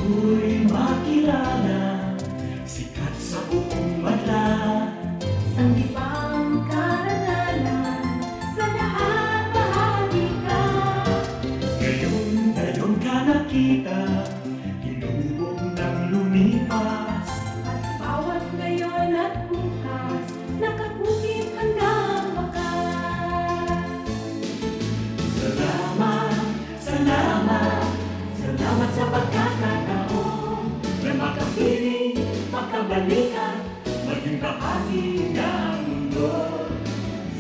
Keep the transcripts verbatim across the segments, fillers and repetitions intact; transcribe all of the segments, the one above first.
Uy, makilala, sikat sa buong madla. Sanggipang karangalan, sa lahat bahagi ka. Ngayon, ngayon ka nakita, hinubog ng lumipas. At bawat ngayon at bukas, nakabukit hanggang wakas. Salamat, salamat, salamat sa pagkakataon na makapiling, makabalikan, maging bahagi ng mundo.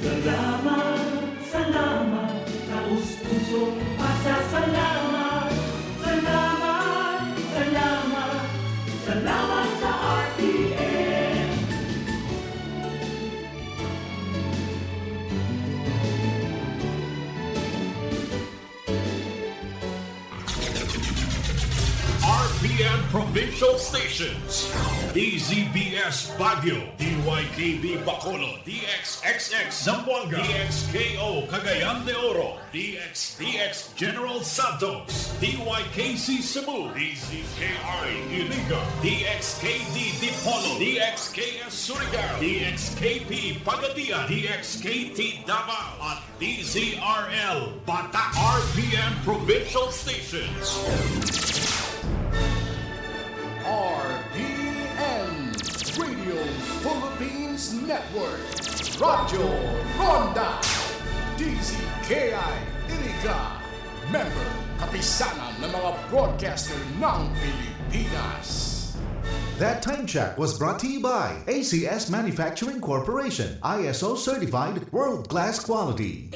Salamat, salamat, taos-pusong pasasalamat. Salamat, salamat, salamat sa R T N. R P N Provincial Stations, D Z B S Baguio, D Y K B Bacolod, D X X X Zamboanga, D X K O Cagayan de Oro, D X D X General Santos, D Y K C Cebu, D Z K I Iriga, D X K D Dipolog, D X K S Surigao, D X K P Pagadian, D X K T Davao, at D Z R L Bata, R P N Provincial Stations. R P N Radio Philippines Network, Radyo Ronda, D Z K I Iriga, member, Kapisanan ng mga Broadcaster ng Pilipinas. That time check was brought to you by A C S Manufacturing Corporation, I S O certified, world-class quality.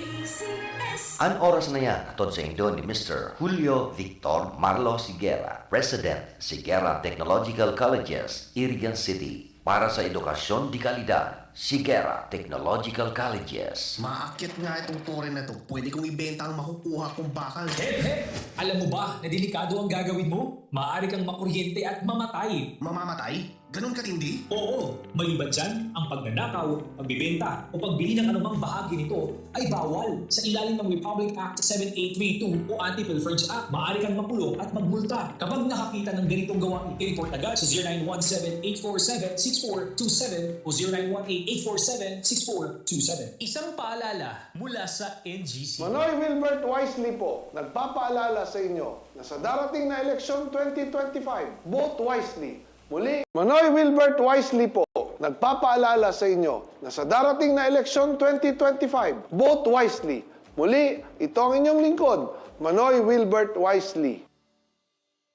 An oras na yan, hatod saindo ni Mister Julio Victor Marlos Higuera, President, Higuera Technological Colleges, Iriga City. Para sa edukasyon de kalidad, Higuera Technological Colleges. Maakyat nga itong tore na to. Pwede kong ibenta ang makukuha kong bakal. Hep, hep! Alam mo ba na delikado ang gagawin mo? Maaari kang makuryente at mamatay. Mamamatay? Ganun katindi? Oo, maliban dyan, ang pagnanakaw, pagbibenta, o pagbili ng anumang bahagi nito ay bawal sa ilalim ng Republic Act seven eight three two o Anti-Pilferage Act. Maaari kang makulong at magmulta kapag nakakita ng ganitong gawain. I-report agad sa zero nine one seven eight four seven six four two seven o zero nine one eight eight four seven six four two seven. Isang paalala mula sa N G C. Manoy Wilbert Wisely po, nagpapaalala sa inyo na sa darating na eleksyon twenty twenty-five, vote wisely. Muli, Manoy Wilbert Wisely po, nagpapaalala sa inyo na sa darating na eleksyon twenty twenty-five, vote wisely. Muli, ito ang inyong lingkod, Manoy Wilbert Wisely.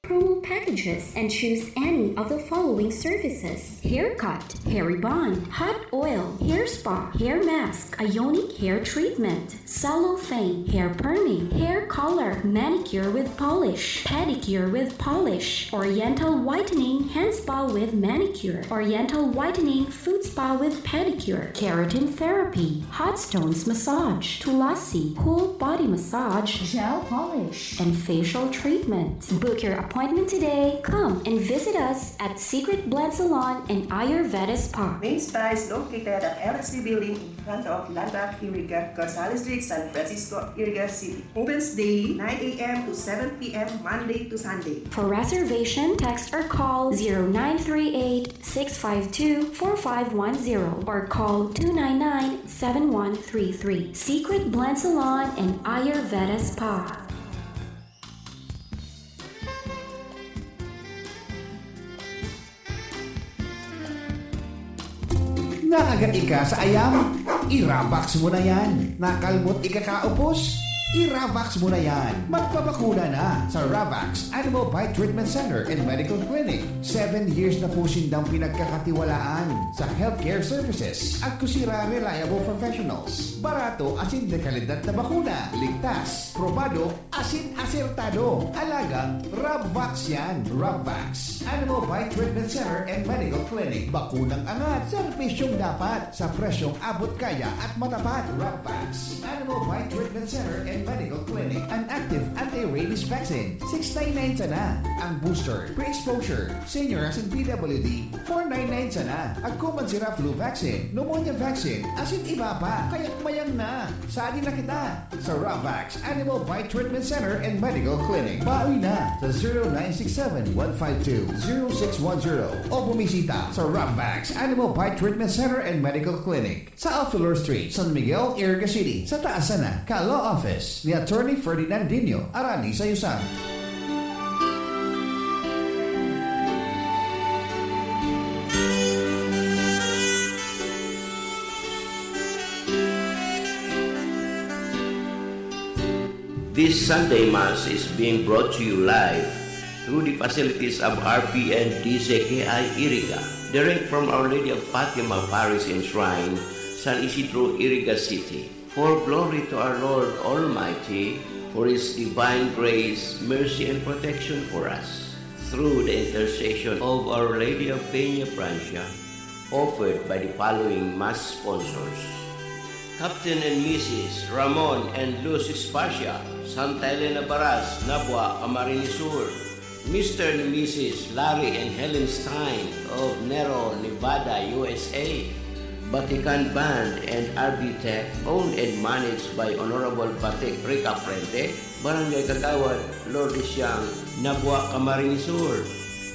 Promo packages and choose any of the following services: haircut, hair rebond, hot oil, hair spa, hair mask, ionic hair treatment, cellophane, hair perming, hair color, manicure with polish, pedicure with polish, oriental whitening, hand spa with manicure, oriental whitening, foot spa with pedicure, keratin therapy, hot stones massage, tulasi, cool body massage, gel polish, and facial treatment. Book your appointment today. Come and visit us at Secret Blend Salon and Ayurveda Spa. Main Spa is located at L S C Building in front of Landmark Iriga, Gonzales Street, San Francisco, Iriga City. Opens daily, nine a.m. to seven p.m., Monday to Sunday. For reservation, text or call zero nine three eight, six five two, four five one zero or call two nine nine, seven one three three. Secret Blend Salon and Ayurveda Spa. Naaga ika sa ayam? I-Ravax mo na yan. Nakalmot ikakaupos? I-Ravax mo na yan. Magpabakuna na sa Ravax Animal Bite Treatment Center and Medical Clinic. Seven years na po sindang pinagkakatiwalaan sa healthcare services. Agkusira reliable professionals. Barato asin dekalidad na bakuna. Ligtas, probado, asin asertado. Alagang Rabvax yan. Rabvax. Animal Bite Treatment Center and Medical Clinic. Bakunang angat, serbisyong dapat, sa presyong abot kaya at matapat. Rabvax. Animal Bite Treatment Center and Medical Clinic, an active anti-rabies vaccine, six nine nine sana. Ang booster, pre-exposure, senior asin P W D, four nine nine sana. Agko man sira flu vaccine, pneumonia vaccine, asin iba pa. Kaya mayang na. Sadi na kita sa Ravax Animal Bite Treatment Center and Medical Clinic. Bawi na sa zero nine six seven, one five two, zero six one zero o bumisita sa Ravax Animal Bite Treatment Center and Medical Clinic sa Alfelor Street, San Miguel, Iriga City, sa taas sana ka Law Office ni Attorney Ferdinandinho Arani Sayusan. This Sunday Mass is being brought to you live through the facilities of R P N D C K I Iriga, direct from Our Lady of Fatima Parish and Shrine, San Isidro, Iriga City. For glory to our Lord Almighty, for His divine grace, mercy, and protection for us, through the intercession of Our Lady of Peña Francia, offered by the following Mass sponsors: Captain and Missus Ramon and Luz Espacia, Santa Elena Baras, Nabua, Camarines Sur; Mister and Missus Larry and Helen Stein of Nero, Nevada, U S A; Vatican Band and R B Tech, owned and managed by Honorable Patek Rica Prende, Barangay Kagawad Lourdes Siang, Nabua, Camarines Sur;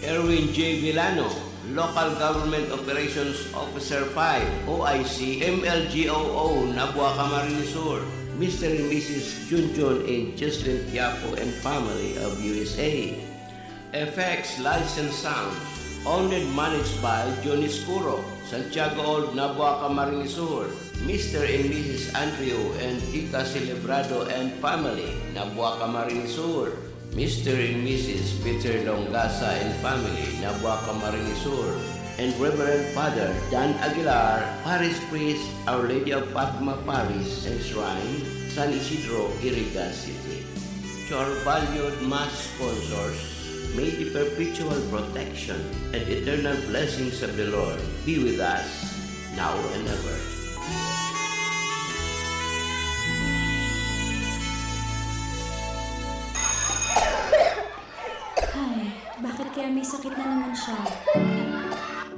Erwin J Villano, Local Government Operations Officer five, O I C, M L G O O, Nabua, Camarines Sur; Mister and Missus Junjun and Jocelyn Tiapo and family of U S A. F X Lights and Sound, owned and managed by Johnny Scuro, Santiago Old, Nabua, Camarines Sur; Mister and Missus Andrew and Tita Celebrado and family, Nabua, Camarines Sur; Mister and Missus Peter Longasa and family, Nabua, Camarines Sur; and Reverend Father Dan Aguilar, Parish Priest, Our Lady of Fatima Parish and Shrine, San Isidro, Iriga City. To our valued Mass sponsors, may the perpetual protection and eternal blessings of the Lord be with us now and ever. Ay, bakit kaya may sakit na naman siya?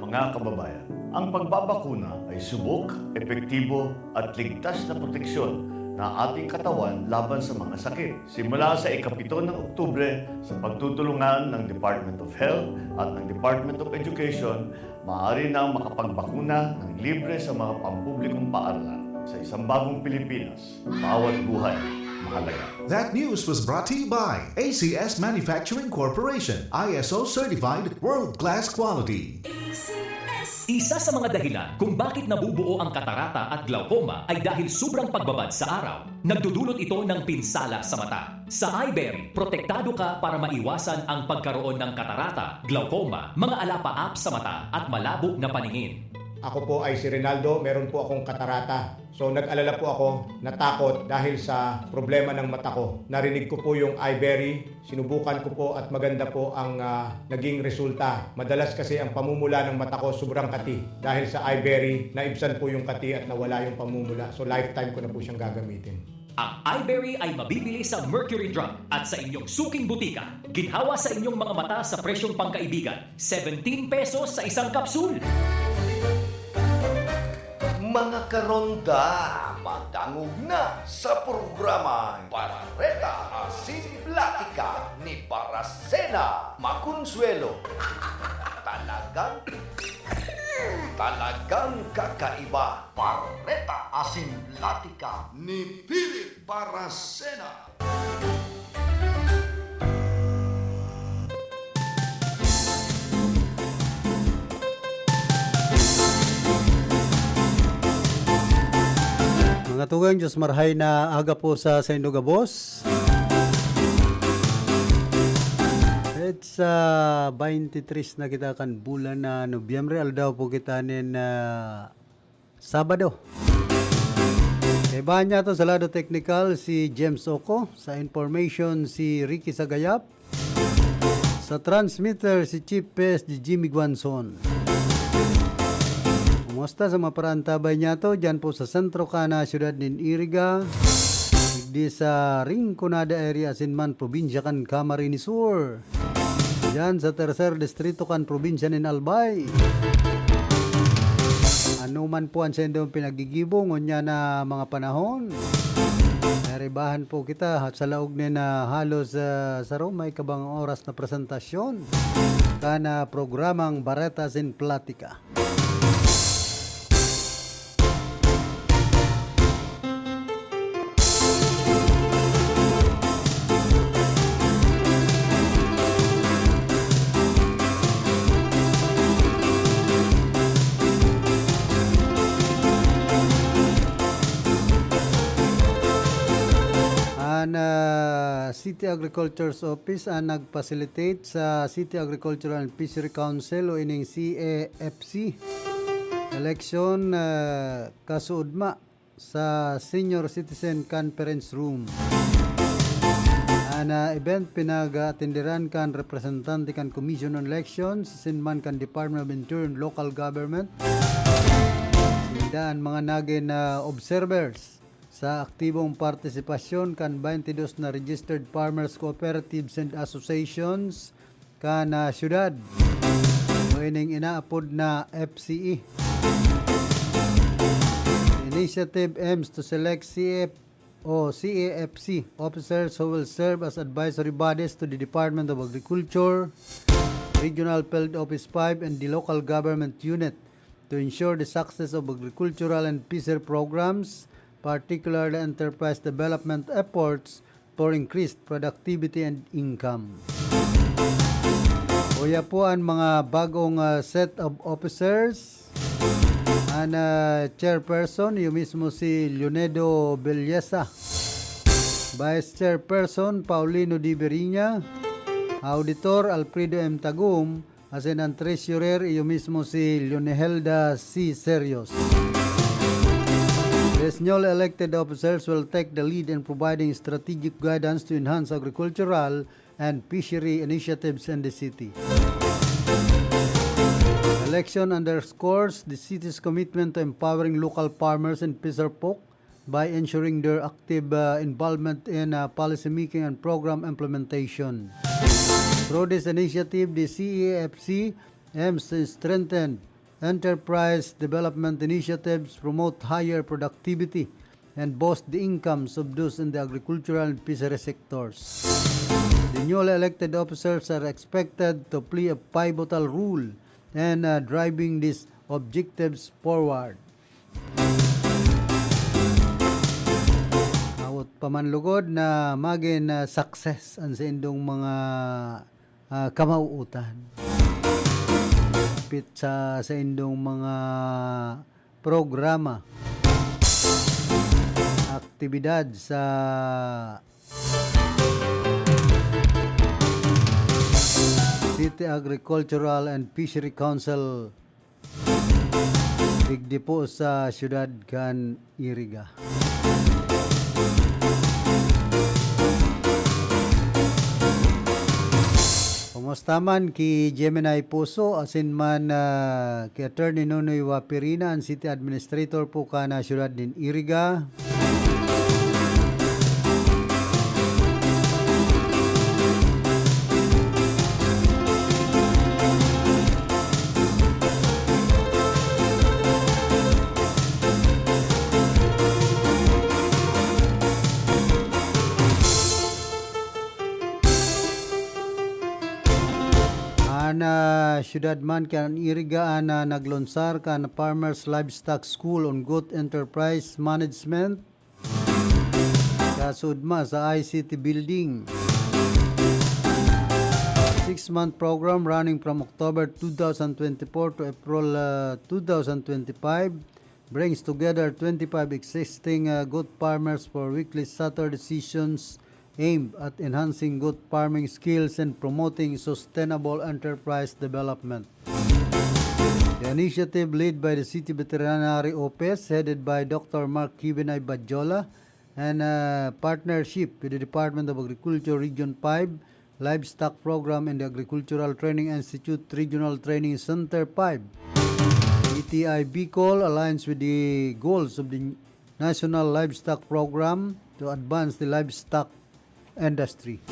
Mga kababayan, ang pagbabakuna ay subok, epektibo at ligtas na proteksyon na ating katawan laban sa mga sakit. Simula sa ikapito ng Oktubre, sa pagtutulungan ng Department of Health at ng Department of Education, maaari nang makapagbakuna ng libre sa mga pampublikong paaralan. Sa isang bagong Pilipinas, bawat buhay mahalaga. That news was brought to you by A C S Manufacturing Corporation, I S O certified, world-class quality. Isa sa mga dahilan kung bakit nabubuo ang katarata at glaucoma ay dahil sobrang pagbabad sa araw. Nagdudulot ito ng pinsala sa mata. Sa Eyeberry, protektado ka para maiwasan ang pagkaroon ng katarata, glaucoma, mga alapaap sa mata at malabo na paningin. Ako po ay si Rinaldo, meron po akong katarata. So nag-alala po ako, natakot dahil sa problema ng mata ko. Narinig ko po yung Eyeberry, sinubukan ko po at maganda po ang ah, naging resulta. Madalas kasi ang pamumula ng mata ko sobrang kati. Dahil sa Eyeberry, naibsan po yung kati at nawala yung pamumula. So lifetime ko na po siyang gagamitin. Ang Eyeberry ay mabibili sa Mercury Drug at sa inyong suking butika. Ginhawa sa inyong mga mata sa presyong pangkaibigan, seventeen pesos sa isang kapsul. Mga karonda, madangog na sa programang Bareta asin Platika ni Barasena Maconsuelo. Talagang, talagang kakaiba. Bareta asin Platika ni Philip Barasena. Mga tugang, Diyos marhay na aga po sa saindo gabos. It's uh, twenty-three na kita kan bulan na Nobyembre. Aldaw po kita nin uh, Sabado. Kaibahan niya to sa lado technical si James Oco, sa information si Ricky Sagayap, sa transmitter si Chief P S D Jimmy Guanzon. Kumusta sa mga paraantabay niya to? Diyan po sa sentro ka na siyudad nin Iriga. di sa Rinconada area asin man probinsya kan Camarines Sur. Diyan sa tercer distrito kan probinsya nin Albay. Ano man po ang sendong pinagigibo ngunyan na mga panahon, naribahan po kita sa laog nin, ah, halos, ah, saro may kabang oras na presentasyon kan, ah, programang Bareta sin Platika. An, ah, City Agriculture's Office an nag-facilitate sa City Agricultural and Fishery Council o ining C A F C election, ah, kasuodma sa Senior Citizen Conference Room. An, ah, event pinag-aatenderan kan representante kan Commission on Elections, asin man kan Department of Interior and Local Government. Sinda an mga nagin, ah, observers sa aktibong partisipasyon kan twenty-dos na registered farmers, cooperatives, and associations kan, ah, syudad, o ining inaapod na F C E. The initiative aims to select C F o C A F C officers who will serve as advisory bodies to the Department of Agriculture, Regional Field Office five, and the local government unit to ensure the success of agricultural and fishery programs, particularly enterprise development efforts for increased productivity and income. Uya po an mga bagong, ah, set of officers. An, ah, chairperson, iyo mismo si Leonedo Belleza. Vice chairperson, Paulino D. Beriña. Auditor, Alfredo M. Tagum. Asin an treasurer, iyo mismo si Leonehelda C. Serios. These newly elected officers will take the lead in providing strategic guidance to enhance agricultural and fishery initiatives in the city. Election underscores the city's commitment to empowering local farmers and fisherfolk by ensuring their active, uh, involvement in, uh, policymaking and program implementation. Through this initiative, the C A F C aims to strengthen enterprise development initiatives, promote higher productivity, and boost the incomes of those in the agricultural and fishery sectors. The newly elected officers are expected to play a pivotal role in, uh, driving these objectives forward. Hawot pa man lugod na magin, ah, success an saindong mga, ah, kamauutan. Hapit sa saindong mga programa, aktibidad sa City Agricultural and Fishery Council digdi po sa siyudad kan Iriga. Kumusta man ki Gemini Puso, asin man, ah, ki Attorney Nonoy Wapirina, an City Administrator po kan, ah, siyudad nin Iriga. An, ah, siyudad man kan Iriga an, ah, naglunsar kan Farmers Livestock School on Goat Enterprise Management, kasuodma sa I C T Building. Six-month program running from October two thousand twenty-four to April, uh, two thousand twenty-five brings together twenty-five existing, uh, goat farmers for weekly Saturday sessions aimed at enhancing goat farming skills and promoting sustainable enterprise development. The initiative, led by the City Veterinary Office, headed by Doctor Mark Kibinay Badjola, and, uh, partnership with the Department of Agriculture Region five Livestock Program and the Agricultural Training Institute Regional Training Center five, A T I Bicol, aligns with the goals of the National Livestock Program to advance the livestock industry.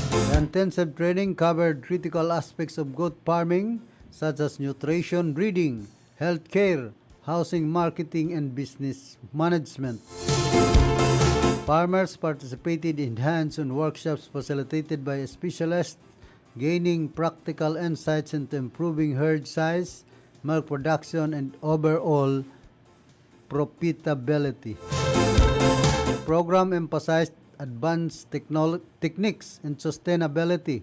The intensive training covered critical aspects of goat farming, such as nutrition, breeding, healthcare, housing, marketing, and business management. Farmers participated in hands-on workshops facilitated by a specialist, gaining practical insights into improving herd size, milk production, and overall profitability. The program emphasized advanced technol-, techniques and sustainability,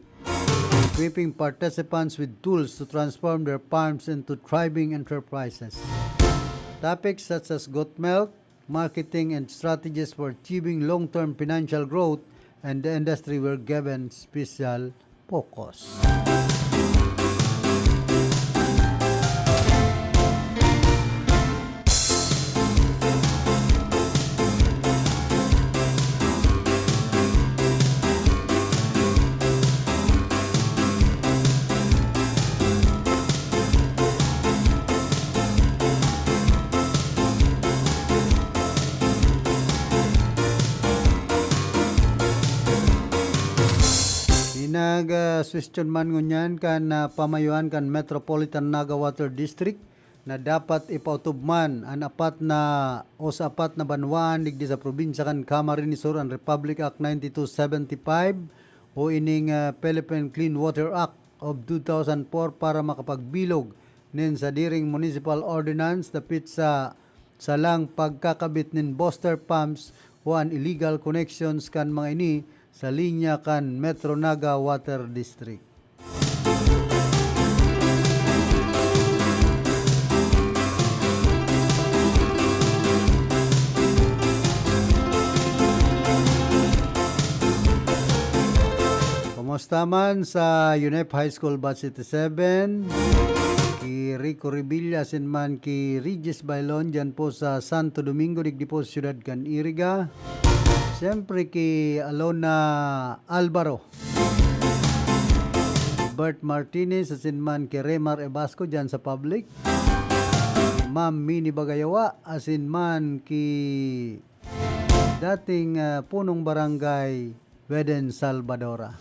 equipping participants with tools to transform their farms into thriving enterprises. Topics such as goat milk, marketing, and strategies for achieving long-term financial growth and the industry were given special focus. Pinag-, ah, suwestiyon man ngunyan kan, ah, pamayoan kan Metropolitan Naga Water District na dapat ipaotob man an apat na o sa apat na banwaan digdi sa probinsya kan Camarines Sur an Republic Act ninety-two seventy-five o ining, ah, Philippine Clean Water Act of two thousand four para makapagbilog nin sadiring municipal ordinance dapit sa salang pagkakabit nin booster pumps o an illegal connections kan mga ini sa linya kan Metro Naga Water District. Kumusta man sa UNEP High School Batch eighty-seven? Ki Rico Revilla asin man ki Regis Bailon, diyan po sa Santo Domingo, digdi po sa siyudad kan Iriga. Siyempre, ki Alona Alvaro. Bert Martinez, asin man ki Remar Ebasco, dyan sa public. Ma'am Mini Bagayawa, asin man ki dating, ah, punong barangay, Weden Salvadora.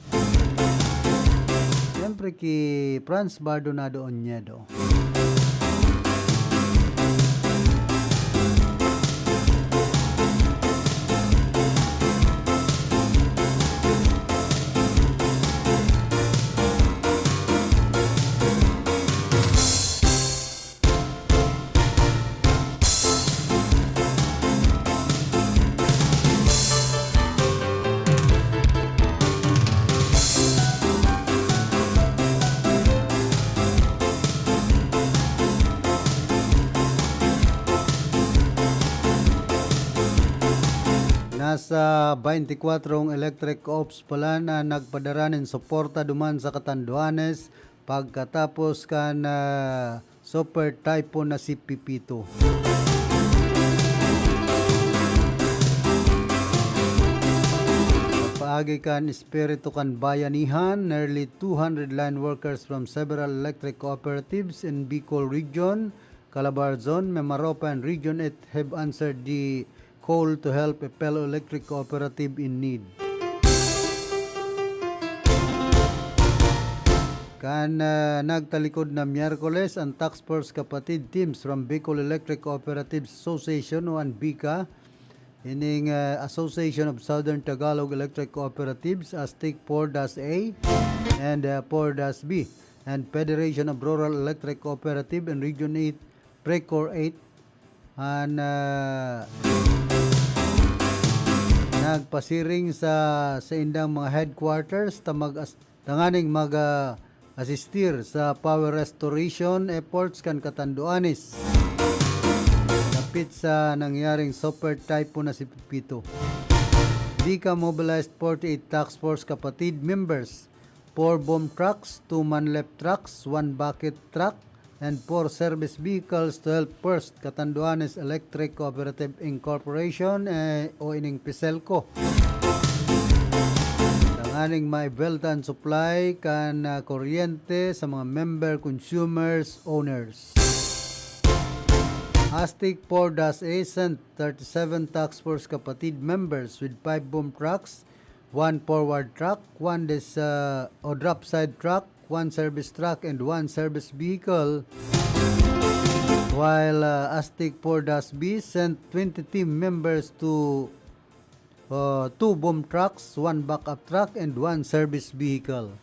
Siyempre, ki Franz Bardonado Oñedo. Nasa baintikwatro electric co-ops pala na nagpadara nin suporta duman sa Catanduanes pagkatapos kan, ah, super typhoon na si Pepito. Sa paagi kan espiritu kan bayanihan, nearly two hundred line workers from several electric cooperatives in Bicol Region, Calabarzon, Mimaropa, and Region eight have answered the call to help a fellow electric cooperative in need. Kan, ah, nagtalikod na Miyerkules, an Task Force Kapatid Teams from Bicol Electric Cooperatives Association o an BICA, ining, ah, Association of Southern Tagalog Electric Cooperatives, ASTEC four dash A and, ah, four dash B, and Federation of Rural Electric Cooperative in Region eight, Precor eight, an, ah, nagpasiring sa saindang mga headquarters ta mag-as-, tanganing mag, ah, asistir sa power restoration efforts kan Catanduanes dapit sa nangyaring super typhoon na si Pepito. BICA mobilized forty-eight task force kapatid members, four boom trucks, two manlep trucks, one bucket truck, and four service vehicles to help first Catanduanes Electric Cooperative Incorporation, eh, o ining PECELCO, tanganing maibelta an supply kan, ah, kuryente sa mga member consumers, owners. Astig four dash A sent thirty-seven task force kapatid members with five boom trucks, one forward truck, one dis-, uh, o drop side truck, one service truck, and one service vehicle. While, uh, Astig four dash B sent twenty team members to, uh, two boom trucks, one backup truck, and one service vehicle.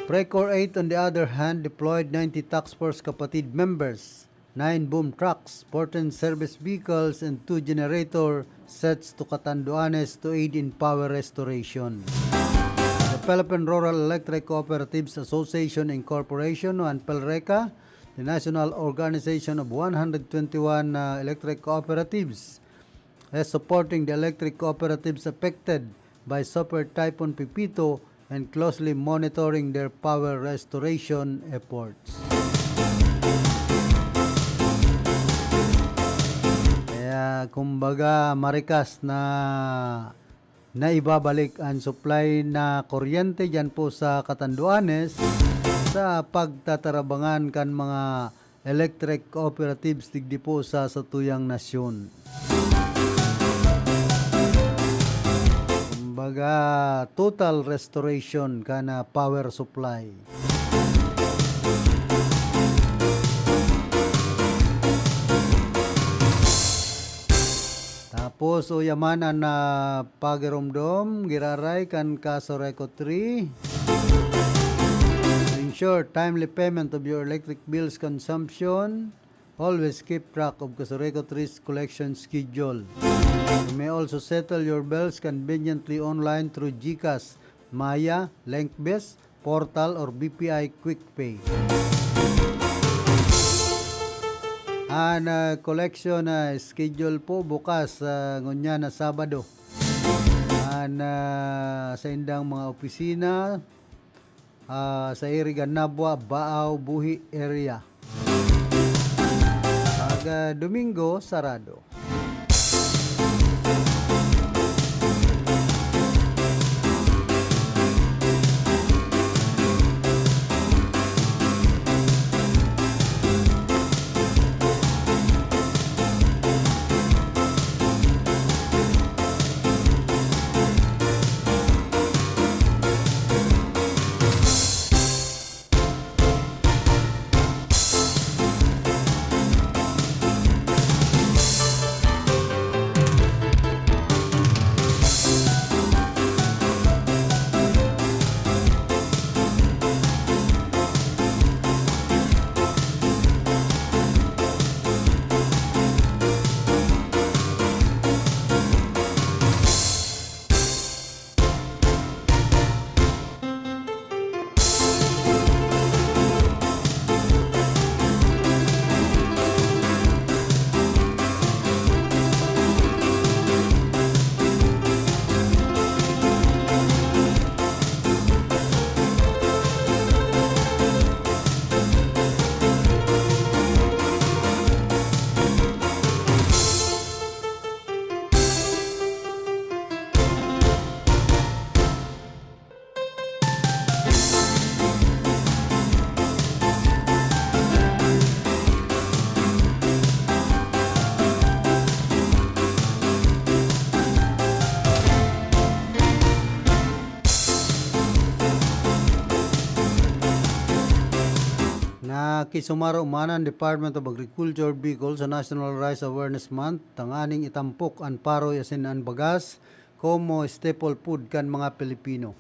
Precor eight, on the other hand, deployed ninety task force kapatid members, nine boom trucks, fourteen service vehicles, and two generator sets to Catanduanes to aid in power restoration. The Philippine Rural Electric Cooperatives Association Incorporation, o PELRECA, the national organization of one hundred twenty-one, uh, electric cooperatives, is supporting the electric cooperatives affected by Super Typhoon Pepito and closely monitoring their power restoration efforts. Kaya, kumbaga, marikas na naibabalik ang supply na kuryente dyan po sa Catanduanes sa pagtatarabangan kan mga electric cooperatives digdi po sa satuyang nasyon. Kumbaga, total restoration kan power supply. Tapos, uya man an, ah, pagiromdom, giraray kan CASURECO three. To ensure timely payment of your electric bills consumption, always keep track of CASURECO three's collection schedule. You may also settle your bills conveniently online through GCash, Maya, LinkBiz, Portal, or BPI Quick Pay. An, ah, collection, ah, schedule po bukas, ah, ngunyan na Sabado. An, ah, saindang mga opisina, ah, sa Irigan, Nabua, Baao, Buhi area. Pag, ah, Domingo, sarado. Nakisumaro man an Department of Agriculture Bicol sa National Rice Awareness Month tanganing itampok an paroy asin an bagas komo staple food kan mga Pilipino.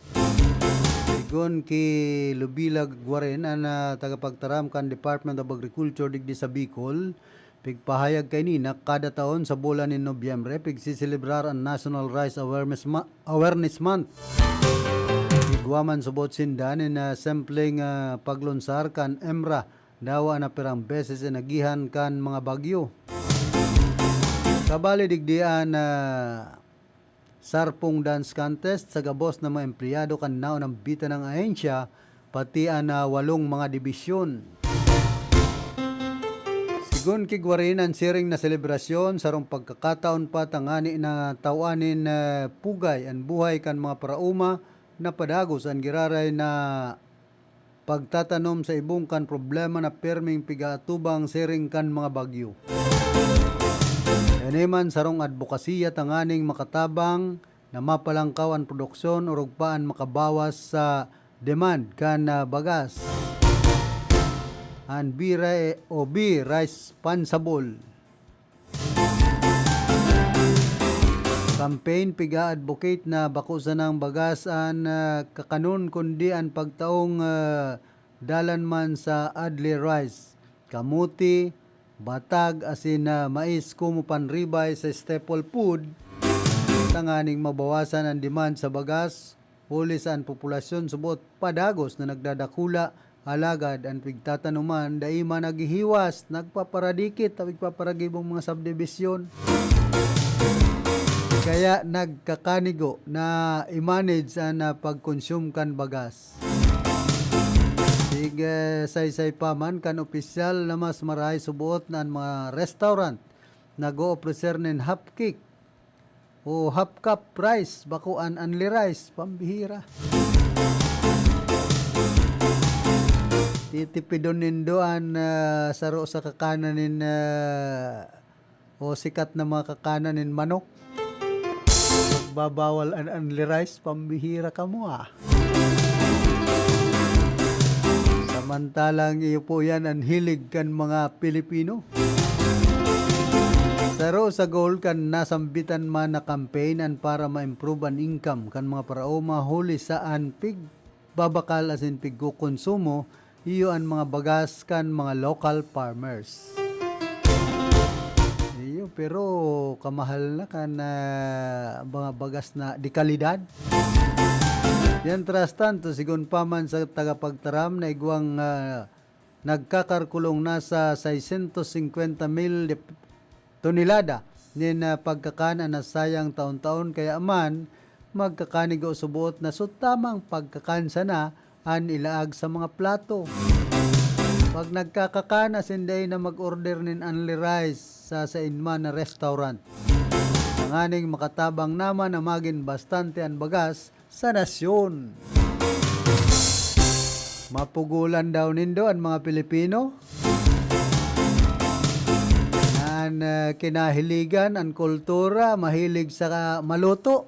Sigon ki Lubila Guaren, an, ah, tagapagtaram kan Department of Agriculture digdi sa Bicol, pigpahayag kaini na kada taon sa bulan nin Nobyembre, pigsiselebrar an National Rice Awareness Ma-, Awareness Month. Igwa man subot sinda nin, ah, simpleng, ah, paglunsar kan EMRA, dawa na pirang beses inagihan kan mga bagyo. Kabali digdi an, ah, Sarpong Dance Contest sa gabos na mga empleyado kan naunambitan ng ahensya, pati an, ah, walong mga dibisyon. Sigon ki Guarin, an siring na selebrasyon sarong pagkakataon pa tangani na tawanin, ah, pugay an buhay kan mga paraoma na padagos an giraray na pagtatanom sa ibong kan problema na pirming pigaatubang siring kan mga bagyo. Ini man sarong adbokasiya tanganing makatabang na mapalangkaw an produksyon orog pa an makabawas sa demand kan, ah, bagas. An B-Ri-, o B-Responsible Campaign pig-a-advocate na bako sanang bagas an, ah, kakanon, kundi an pagtaong, ah, dalan man sa unli rice, kamote, batag, asin, ah, mais komo panribay sa staple food, tanganing mabawasan an demand sa bagas, huli sa an populasyon subot padagos na nagdadakula, alagad an pigtatanoman dai man naghihiwas, nagpaparadikit ta pigpaparagibong mga subdivision. Kaya nagkakanigo na i-manage an, ah, pag-consume kan bagas. Sige, saysay pa man kan opisyal na mas marahay suboot na an mga restaurant nag-oofreser nin half cake o half cup rice, bako an unli rice, pambihira. Titipidon nindo an, ah, saro sa kakanan nin, ah, o sikat na mga kakanan nin manok. Babawal an unli rice, pambihira kamo, ah. Samantalang iyo po yan an hilig kan mga Pilipino. Saro sa goal kan nasambitan man na campaign an para ma-improve an income kan mga paraoma huli sa an pigbabakal asin pigkokonsumo iyo an mga bagas kan mga local farmers. Iyo, pero kamahal na kan, ah, mga bagas na de kalidad. Mientras tanto, sigon pa man sa tagapagtaram na igwang, ah, nagkakalkulong na sa seiscientos cincuenta mil de tonelada nin, ah, pagkakan an nasayang taon-taon, kaya man magkakanigo suboot na sutamang pagkakan sana an ilaag sa mga plato. Pag nagkakakan asin dai na mag-order nin unli rice sa sain man na restaurant, tanganing makatabang naman na magin bastante an bagas sa nasyon. Mapugolan daw nindo an mga Pilipino na an, ah, kinahiligan, an kultura, mahilig sa ka-, maluto.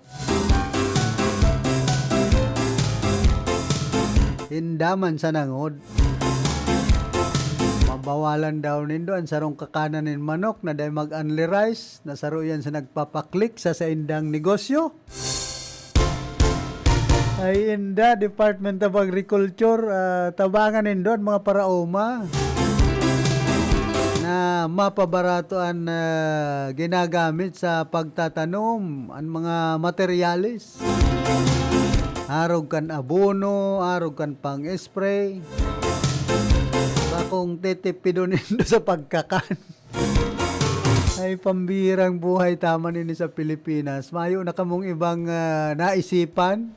Inda man sa nangod. Mabawalan daw nindo an sarong kakanan nin manok na dai mag-unli rice, na saro yan sa nagpapaklik sa saindang negosyo. Ay, inda, Department of Agriculture, ah, tabangan nindo an mga paraoma na mapabarato an, ah, ginagamit sa pagtatanom, an mga materyales. Arog kan abono, arog kan pang-spray. Bakong titipidon nindo sa pagkakan. Ay, pambihirang buhay ta man ini sa Pilipinas. Mayo na kamong ibang, ah, naisipan?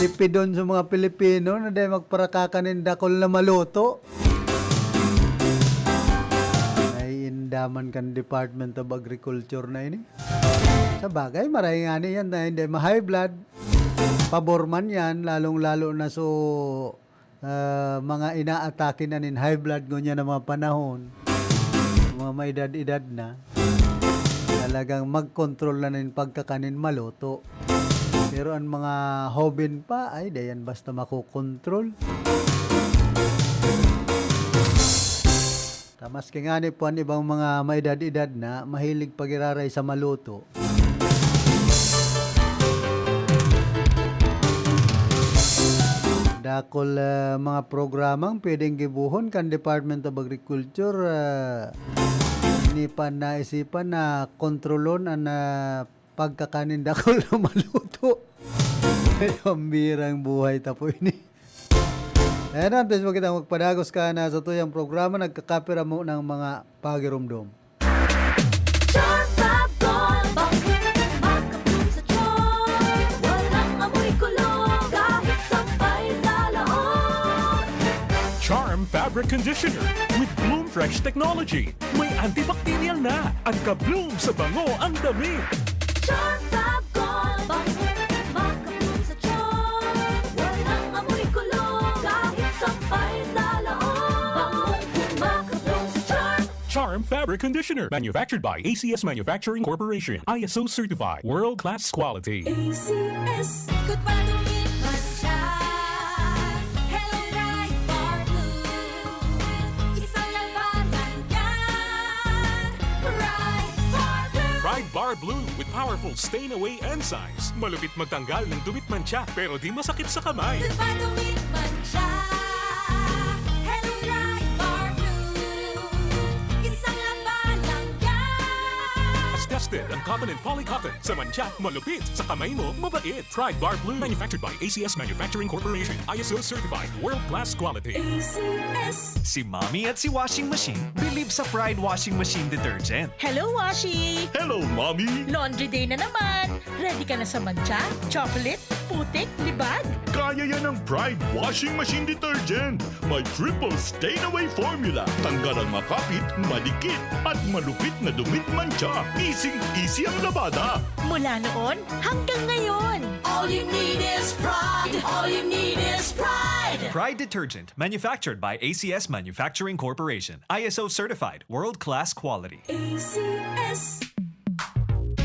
Tipidon sa mga Pilipino na dai magparakaka nin dakul na maluto. Ay, inda man kan Department of Agriculture na ini. Sa bagay, maray ngani yan na hindi ma-high blood. Pabor man yan, lalong-lalo na so, ah, mga inaatake na nin high blood ngunyan na mga panahon, mga may edad-edad na, talagang magkontrol na nin pagkakanin maluto. Pero ang mga hoben pa, ay, dayan basta makokontrol. Ta maski ngani po an ibang mga maedad-edad na, mahilig pagiraray sa maluto. Dakul, ah, mga programang pwedeng gibohon kan Department of Agriculture, ah, ini pa naisipan na kontrolon an, ah, pagkakanin dakul na maluto. Ay, pambirang buhay ta po ini. Ayan na, antes mo kitang magpadagos ka na sa tuyang programa, nagkakapira mo ng mga pagirumdom. Charm Fab Gold, bakit makapulong sa tiyan? Walang amoy kulog, kahit sampay sa laot. Charm Fabric Conditioner with Bloom Fresh Technology. May antibacterial na at ka-bloom sa bango ang damit. Charm Fab Gold, bakit makapulong sa tiyan? Walang amoy Arm Fabric Conditioner, manufactured by A C S Manufacturing Corporation, I S O certified, world-class quality. A C S. Good pa dumit man siya. Hello, Pride Bar Blue. Isang labanan yan. Pride Bar Blue. Pride Bar Blue with powerful stain away enzymes. Malupit magtanggal ng dumit mantsa, pero di masakit sa kamay. Good pa dumit man siya. Hello, Pride Bar Blue. Isang labanan yan. As tested ang cotton and polycotton. Sa mantsa, malupit. Sa kamay mo, mabait. Pride Bar Blue. Manufactured by A C S Manufacturing Corporation. I S O certified. World class quality. A C S. Si Mommy at si Washing Machine bilib sa Pride Washing Machine Detergent. Hello, Washi! Hello, Mommy! Laundry day na naman! Ready ka na sa mantsa, chocolate, putik, libag? Kaya yan ng Pride Washing Machine Detergent! May triple stain away formula. Tanggal ang makapit, madikit, at malupit na dumit mantsa. Easy-easy ang labada. Mula noon hanggang ngayon. All you need is Pride. All you need is Pride. Pride Detergent, manufactured by A C S Manufacturing Corporation. I S O certified, world-class quality. A C S.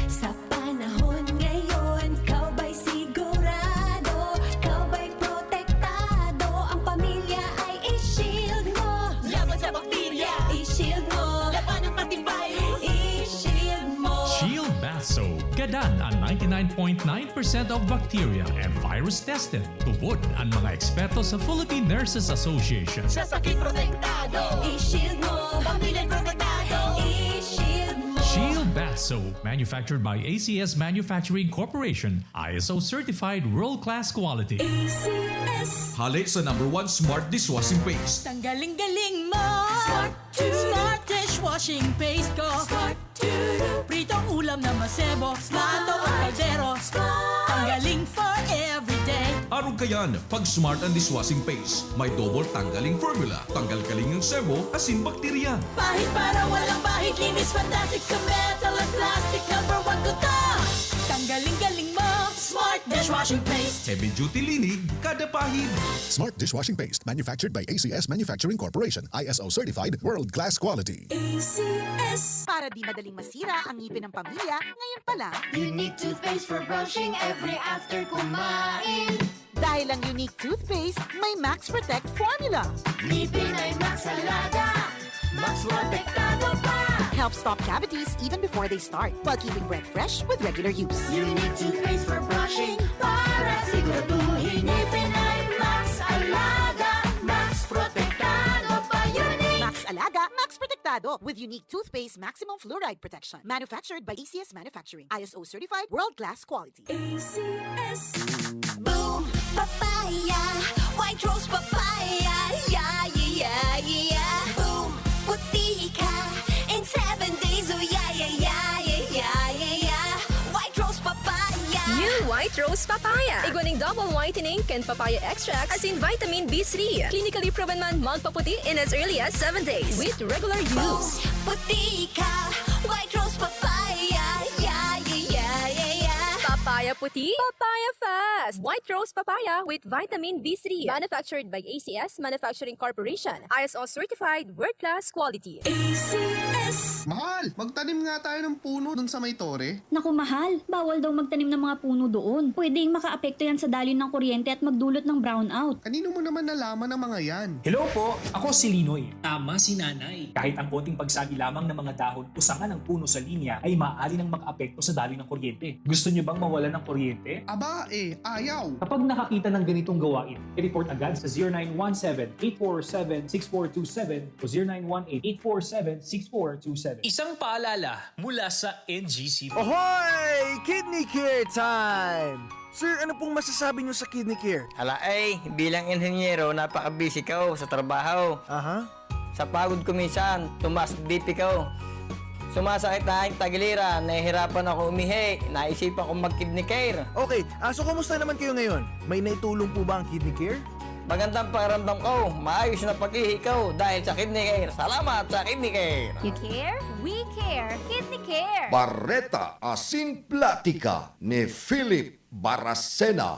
Sa panahon ngayon, ikaw ba'y sigurado? Ikaw ba'y protektado? Ang pamilya ay i-shield mo. Laban sa bakterya, i-shield mo. Labanan pati virus, i-shield mo. Shield Bath Soap. Gadan ang ninety-nine point nine percent of bacteria and virus tested. Tubod an mga eksperto sa Philippine Nurses Association. Sa sakit protektado, i-shield mo. Pamilya protektado, i-shield mo. Shield Bath Soap, manufactured by A C S Manufacturing Corporation, I S O certified world-class quality. A C S. Hale sa number one smart dishwashing paste. Tanggaling-galing mo! Smart! Smart dishwashing paste ko! Smart! Pritong ulam na masebo, plato o kaldero. Ang galing for everyday. Arog kayan, pag Smart ang dishwashing paste, may double tanggaling formula. Tanggal kaling ang sebo, asin bakterya. Pahid para walang bahid, linis fantastic sa metal at plastic. Number one ko to. Tanggaling-galing mo, Smart dishwashing paste. Heavy duty linig, kada pahid. Smart dishwashing paste, manufactured by A C S Manufacturing Corporation, I S O certified, world class quality. A C S. Para di madaling masira ang ngipin ng pamilya, ngayon pa lang. Unique toothpaste for brushing every after kumain. Dahil ang Unique Toothpaste may Max Protect Formula. Ngipin ay Max Alaga, Max Protektado pa. Help stop cavities even before they start, while keeping breath fresh with regular use. Unique toothpaste for brushing para siguraduhin ngipin ay Max Alaga, Max Protektado pa. Unique. Max Alaga, Max Protektado with Unique Toothpaste Maximum Fluoride Protection. Manufactured by A C S Manufacturing. I S O certified, world-class quality. A C S. Boom! Papaya! White Rose Papaya! Yeah, yeah, yeah, yeah, yeah! Boom! Puti ka in seven days! Oh, yeah, yeah, yeah, yeah, yeah, yeah, yeah! White Rose Papaya! New White Rose Papaya. Igwa ning double whitening kan papaya extract, asin vitamin B three. Clinically proven man magpaputi in as early as seven days with regular use. Puti ka, White Rose Papaya. Yeah, yeah, yeah, yeah, yeah. Papaya puti, papaya fast. White Rose Papaya with vitamin B three. Manufactured by A C S Manufacturing Corporation. I S O certified, world class quality. A C S. Mahal, magtanim nga tayo ng puno dun sa may tore. Naku, mahal, bawal daw magtanim ng mga puno doon. Pwedeng makaapekto yan sa daloy ng kuryente at magdulot ng brownout. Kanino mo naman nalaman ang mga yan? Hello po, ako si Linoy. Tama si Nanay. Kahit ang konting pagsagi lamang ng mga dahon o sanga ng puno sa linya ay maaari nang makaapekto sa daloy ng kuryente. Gusto niyo bang mawalan ng kuryente? Aba, eh, ayaw. Kapag nakakita ng ganitong gawain, i-report agad sa zero nine one seven, eight four seven, six four two seven o zero nine one eight, eight four seven, six four two seven. Isang paalala mula sa N G C P. Ohoy! Kidney Care time! Sir, ano pong masasabi niyo sa Kidney Care? Ala ay, bilang inhenyero, napaka-busy ko sa trabaho. Aha. Sa pagod ko minsan, tumaas B P ko. Sumasakit na aking tagiliran, nahihirapan ako umihi, naisipan kong mag-Kidney Care. Okay, ah, so kumusta naman kayo ngayon? May naitulong po ba ang Kidney Care? Magandang pakiramdam ko, maayos na pag-ihi ko dahil sa Kidney Care. Salamat sa Kidney Care! You care? We care! Kidney Care! Bareta asin platika ni Philip Baracena.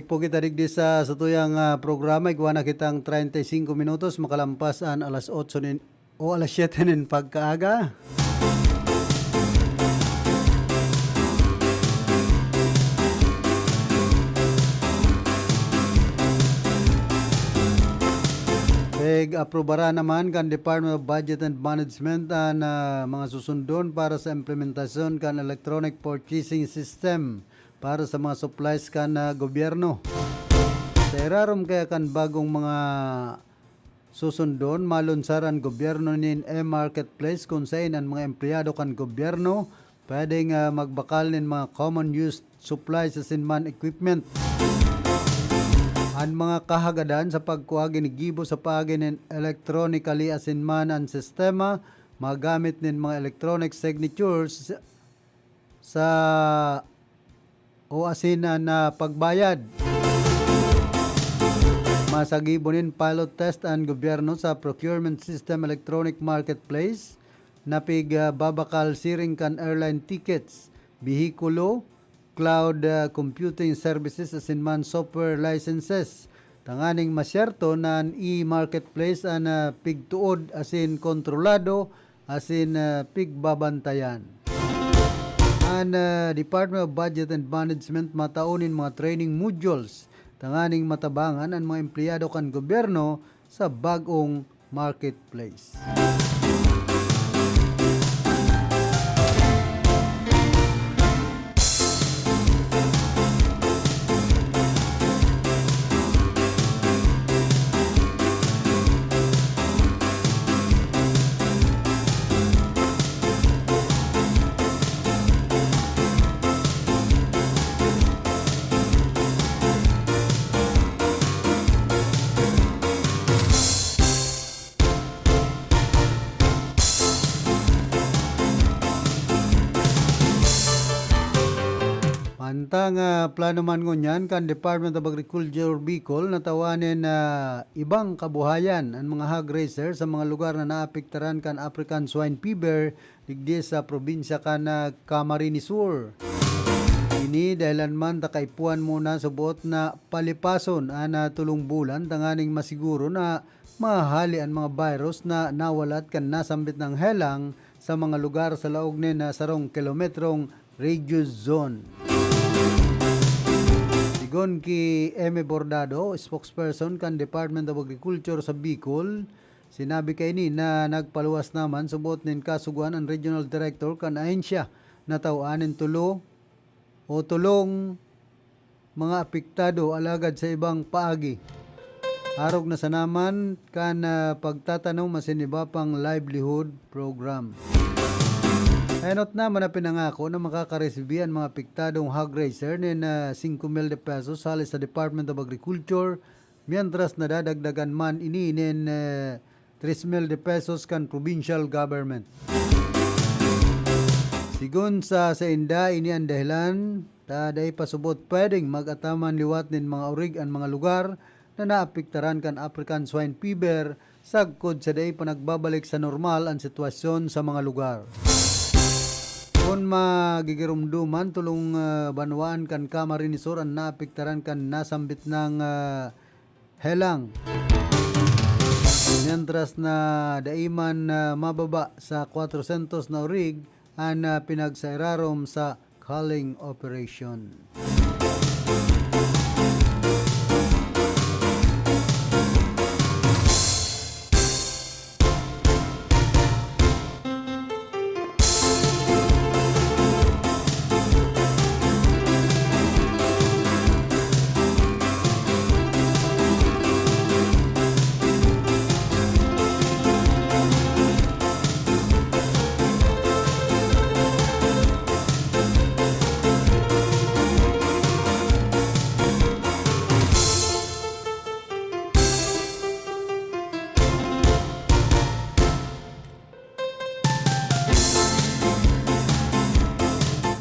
po kita digdi sa satuyang, ah, programa. Igwa na kitang treinta y cinco minutos makalampas an alas otso nin, o alas siyete nin pagkaaga. Pig-aprobara naman kan Department of Budget and Management an, ah, mga susundon para sa implementasyon kan electronic purchasing system para sa mga supplies kan, ah, gobyerno. Sa irarom kaya kan bagong mga susundon, malunsar an gobyerno nin e-marketplace kun saen an mga empleyado kan gobyerno pwedeng, ah, magbakal nin mga common use supplies asin man equipment. An mga kahagadan sa pagkua ginigibo sa paagi nin electronically asin man an sistema magamit nin mga electronic signatures sa o asin na, na pagbayad. Masagibo nin pilot test an gobyerno sa procurement system electronic marketplace na pig, ah, babakal siring kan airline tickets, behikulo, cloud, ah, computing services asin man software licenses. Tanganing masyerto na an e-marketplace an, ah, pigtuod asin kontrolado asin, ah, pigbabantayan. An, ah, Department of Budget and Management matao nin mga training modules tanganing matabangan an mga empleyado kan gobyerno sa bag-ong marketplace. Mantang, ah, plano man ngunyan kan Department of Agriculture Bicol na tawanin na ibang kabuhayan an mga hog raiser sa mga lugar na naapektaran kan African Swine Fever digdi sa probinsya kan, ah, Camarines Sur. Ini dahilan man ta kaipuhan muna subot na palipason an, ah, tolong bulan tanganing masiguro na mahali an mga virus na nawalat kan nasambit nang helang sa mga lugar sa laog nin, ah, sarong kilometrong radius zone. Sigon ki Eme Bordado, spokesperson kan Department of Agriculture sa Bicol, sinabi kaini na nagpaluwas naman subot nin kasugoan an regional director kan ahensya na taw-an nin tulo o tolong mga apektado, alagad sa ibang paagi, arog na sana man kan, ah, pagtatanom asin iba pang livelihood program. Enot naman na pinangako na makakaresibi an mga apektadong hog raiser nin, ah, singko mil de pesos hali sa Department of Agriculture, mientras nadadagdagan man ini nin, ah, tres mil de pesos kan provincial government. Sigon sa sainda, ini an dahilan ta dai pa subot pwedeng mag-ataman liwat nin mga orig an mga lugar na naapektaran kan African Swine Fever sagkod sa dai pa nagbabalik sa normal an sitwasyon sa mga lugar. Kun magigiromdoman, tolong, ah, banwaan kan Camarines Sur an naapektaran kan nasambit nang, ah, helang. Mientras na dai man, ah, mababa sa kwatrosyentos na orig an, ah, pinagsairarom sa culling operation.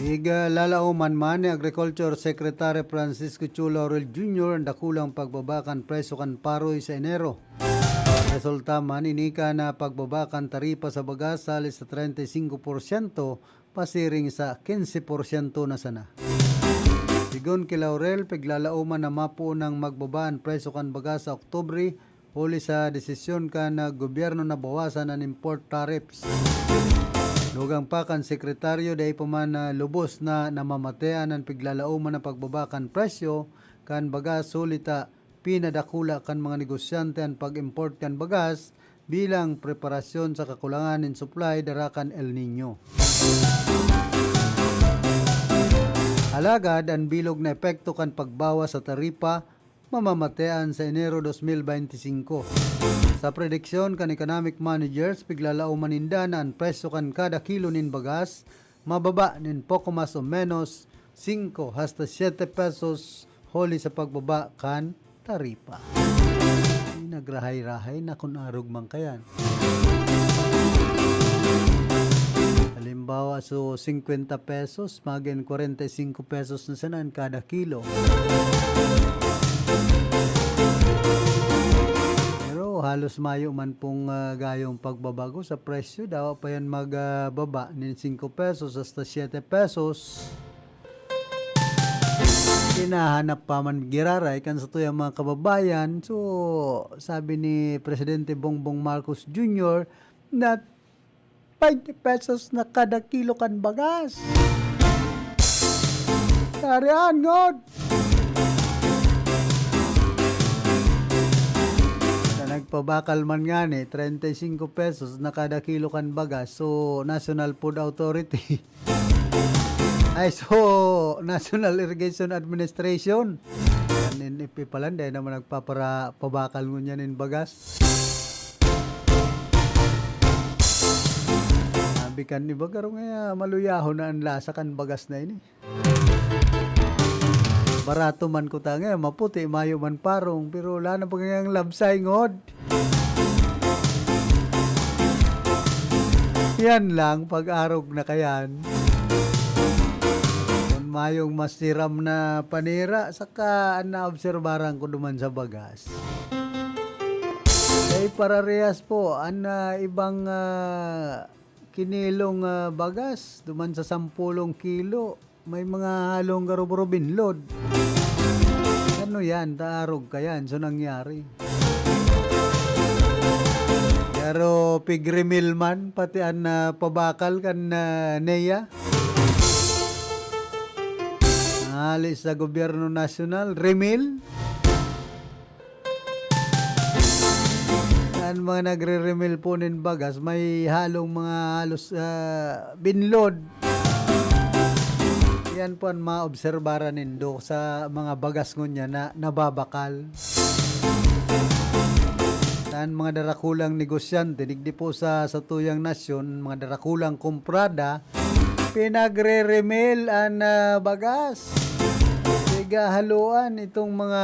Iga lalaoman man ni Agriculture Secretary Francisco Chu Laurel Junior an dakulang pagbaba kan presyo kan paroy sa Enero. Resulta man ini kan pagbaba kan taripa sa bagas hali sa treinta y cinco por ciento pasiring sa quince por ciento na sana. Yun ki Laurel, piglalaoman na mapoon nang magbaba an presyo kan bagas sa Oktubre, huli sa desisyon kan, ah, gobyerno na bawasan an import tariffs. Dugang pa kan sekretaryo, dai pa man, ah, lubos na namamatean an piglalaoman na pagbaba kan presyo kan bagas, huli ta pinadakula kan mga negosyante an pag-import kan bagas bilang preparasyon sa kakulangan nin supply dara kan El Niño. Alagad, an bilog na epekto kan pagbawas sa taripa mamamatean sa Enero dos mil beinti singko. Sa prediksyon kan economic managers, piglalaoman ninda na an presyo kan kada kilo nin bagas mababa nin poko mas o menos singko hasta siyete pesos huli sa pagbaba kan taripa. Ay, nagrahay-rahay na kun arog man kayan. Halimbawa, so, singkwenta pesos, magin kwarenta y singko pesos na sana an kada kilo. Pero halos mayo man pong, ah, gayong pagbabago sa presyo. Dawa pa yan magbaba nin singko pesos hasta siyete pesos. Hinahanap pa man giraray kan satuyang mga kababayan. So, sabi ni Presidente Bongbong Marcos Junior na twenty pesos na kada kilo kan bagas. Tarian, ngod! Na nagpabakal man ngani, treinta y cinco pesos na kada kilo kan bagas. So, National Food Authority. Ay, so, National Irrigation Administration. An N F A pala, dai naman nagpapara-, pabakal ngunyan nin bagas. Sabi kan iba, garo nga maluyahon na an lasa kan bagas na ini. Barato man kuta nga, maputi, mayo man parong, pero wala na pa kayang labsay, ngod. Yan lang, pag-arog na kayan. Kun mayong masiram na panira, saka an naobserbaran ko duman sa bagas. Kay pararehas po, an, ah, ibang, ah, kinilong, ah, bagas, duman sa sampolong kilo, may mga halong garuburo binlod. Ano yan? Taarog ka yan. So, nangyari. Pero pig-remeal man, pati an, ah, pabakal kan, ah, NEA. Hali sa gobyerno nasyonal, remeal. An mga nagre-remeal po nin bagas, may halong mga halos, ah, binlod. Yan po an maobserbaran nindo sa mga bagas ngunyan na nababakal. An mga darakulang negosyante, digdi po sa satuyang nasyon, mga darakulang kumprada, pinagre-remeal an, ah, bagas. Pighahaluan itong mga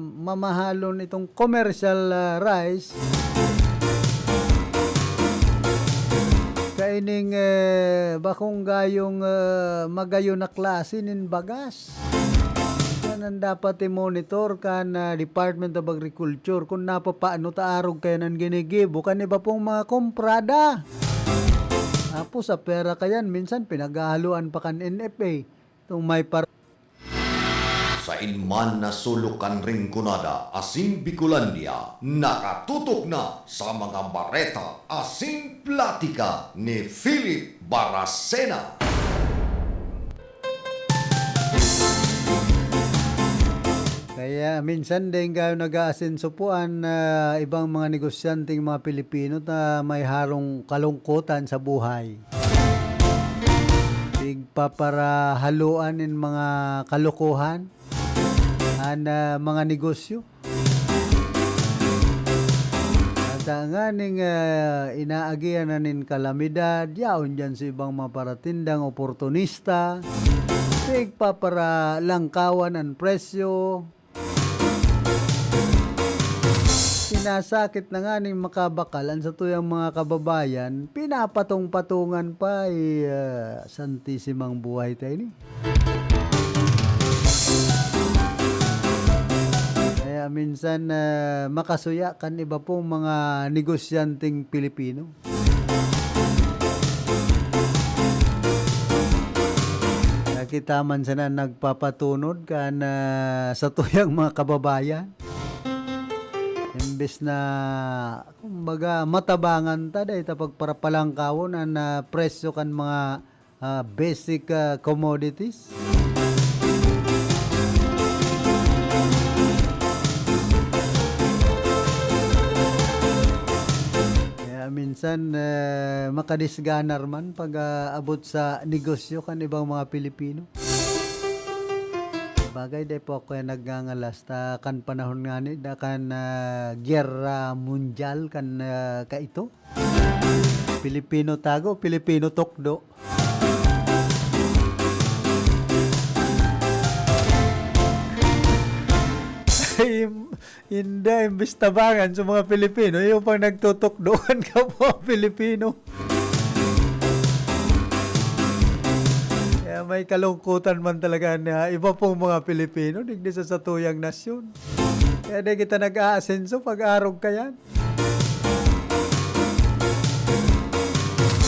mamahalon, itong commercial, ah, rice. Kaining, eh, bakong gayong, ah, magayon na klase nin bagas. Yan an dapat i-monitor kan, ah, Department of Agriculture kun napapaano ta arog kaya nan ginigibo kan iba pong mga kumprada. Tapos sa pera kayan, minsan pinaghahaluan pa kan N F A. Itong may par- Sain man na sulok kan Rinconada asin Bicolandia, nakatutok na sa mga bareta asin platika ni Philip Baracena. Kaya minsan din kayo nag-aasenso po an, ah, ibang mga negosyanteng mga Pilipino ta may harong kalungkutan sa buhay. Pigpaparahaluan nin mga kalokohan an, ah, mga negosyo. At, ah, nganing, ah, inaagihan na nin kalamidad, yaon diyan sa ibang mga paratindang oportunista, pigpaparalangkawan an presyo. Sinasakit na nganing makabakal an satuyang mga kababayan, pinapatong-patongan pa, eh, ah, santisimang buhay ta ini. Kaya minsan, ah, makasuya kan iba pong mga negosyanteng Pilipino. Na Kita man sana nagpapatunod kan, ah, satuyang mga kababayan. Imbes na, kumbaga, matabangan ta, dahil ta pagparapalangkawon an, ah, presyo kan mga, ah, basic, ah, commodities. Kaya minsan, eh, makadisganar man pag, ah, abot sa negosyo kan ibang mga Pilipino. Bagay, di po ako yan nagngangalas. Ta kan panahon ngani na kan, ah, Giyera Mundyal kan, ah, kaito. Pilipino tago, Pilipino tukdo. Im-, inda, imbis tabangan sa mga Pilipino, yung pang nagtutukdoan ka mga Pilipino. Kaya may kalungkutan man talaga na iba pong mga Pilipino, digdi sa satuyang nasyon. Kaya di kita nag-aasenso pag arog ka yan.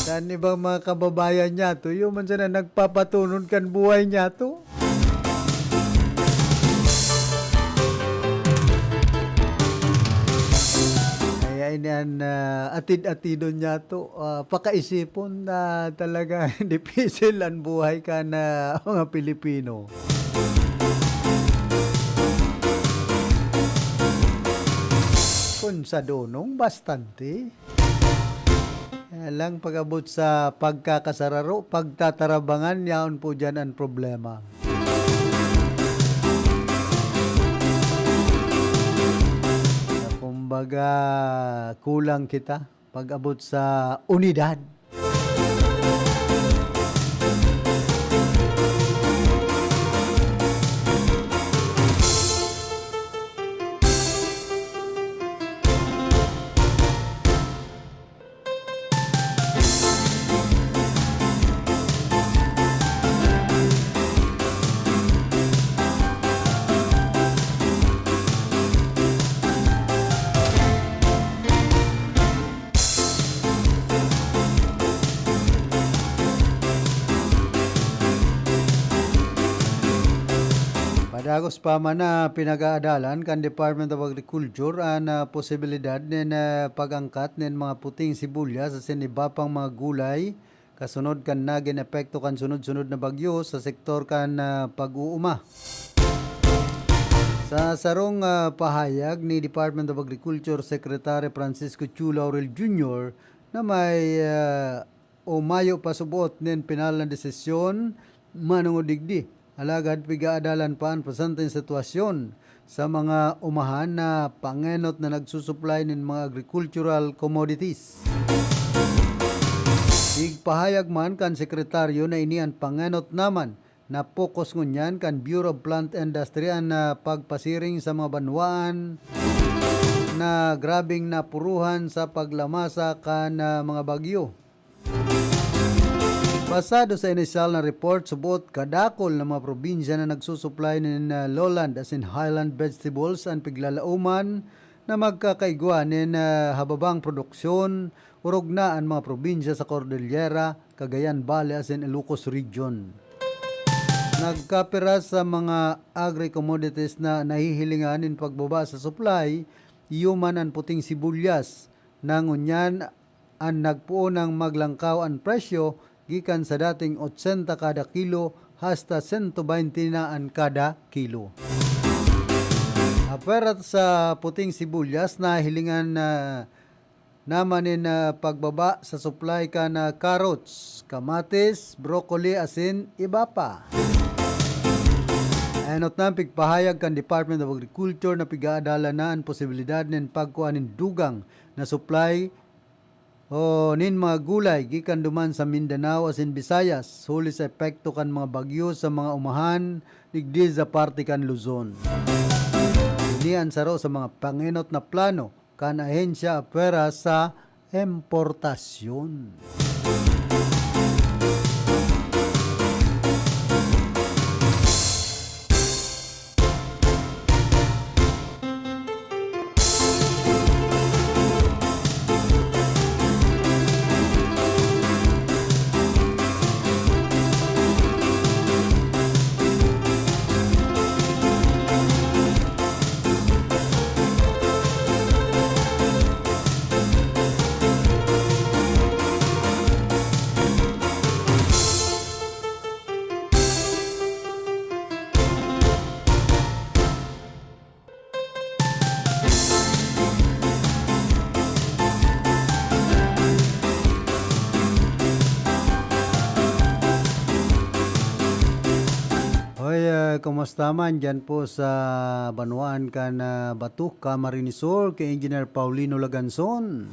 Kan ibang mga kababayan niya to, yung man sana nagpapatunod kan buhay niya to. Kaya ini an, ah, atid-atidon niya to, ah, pakaisipon na talaga dipisil an buhay kan mga Pilipino. Kun sa dunong bastante. Kaya lang pag-abot sa pagkakasararo, pagtatarabangan, yaon po diyan ang problema. Kaya kumbaga, kulang kita pag-abot sa unidad. Padagos pa man na pinag-aadalan kan Department of Agriculture an, ah, posibilidad nin, ah, pag-angkat nin mga puting sibuyas asin iba pang mga gulay kasunod kan nagin epekto kan sunod-sunod na bagyo sa sektor kan, ah, pag-uuma. Sa sarong, ah, pahayag ni Department of Agriculture Secretary Francisco Chu Laurel Junior na may, ah, o mayo pa subot nin pinal na desisyon manongod digdi. Alagad pigaadalan pa an presenteng sitwasyon sa mga umahan na pangenot na nagsusuplay nin mga agricultural commodities. Igpahayag man kan sekretaryo na ini an pangenot naman na focus ngunyan kan Bureau of Plant Industry an, ah, pagpasiring sa mga banwaan na grabeng napuruhan sa paglamasa kan, ah, mga bagyo. Basado sa inisyal na report, subot kadakul na mga probinsya na nagsusuplay nin, ah, lowland asin highland vegetables an piglalaoman na magkakaigwa nin, ah, hababang produksyon, orog na an mga probinsya sa Cordillera, Cagayan Valley asin Ilocos Region. Nagkapira sa mga agri-commodities na nahihilingan nin pagbaba sa supply, iyo man an puting sibuyas, na ngunyan an nagpoon nang maglangkaw an presyo gikan sa dating otsenta kada kilo hasta sento baynte na an kada kilo. Apwera sa puting sibuyas, nahilingan na naman nin, ah, pagbaba sa supply kan, ah, carrots, kamatis, broccoli, asin iba pa. Enot na an pigpahayag kan Department of Agriculture na pigaadalan na an posibilidad nin pagkua nin dugang na supply o nin mga gulay gikan duman sa Mindanao asin Visayas, huli sa epekto kan mga bagyo sa mga umahan digdi sa parte kan Luzon. Ini an saro sa mga pangenot na plano kan ahensya apwera sa importasyon. Kumusta man diyan po sa banwaan kan, ah, Bato, Camarines Sur, kay Engineer Paulino Laganzon?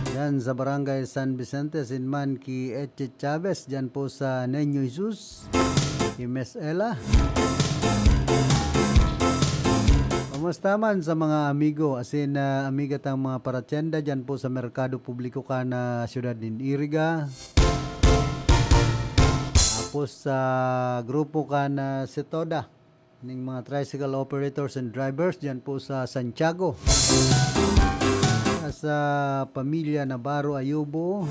Diyan sa Barangay San Vicente, asin man ki Eche Chavez, diyan po sa Niño Jesus, ki Miss Ella. Kumusta man sa mga amigo, asin, ah, amiga tang mga paratyenda diyan po sa Merkado Publiko kan, ah, siyudad nin Iriga? Tapos sa grupo kan, ah, Setoda, ning mga tricycle operators and drivers diyan po sa Santiago. Sa pamilya Navarro Ayubo,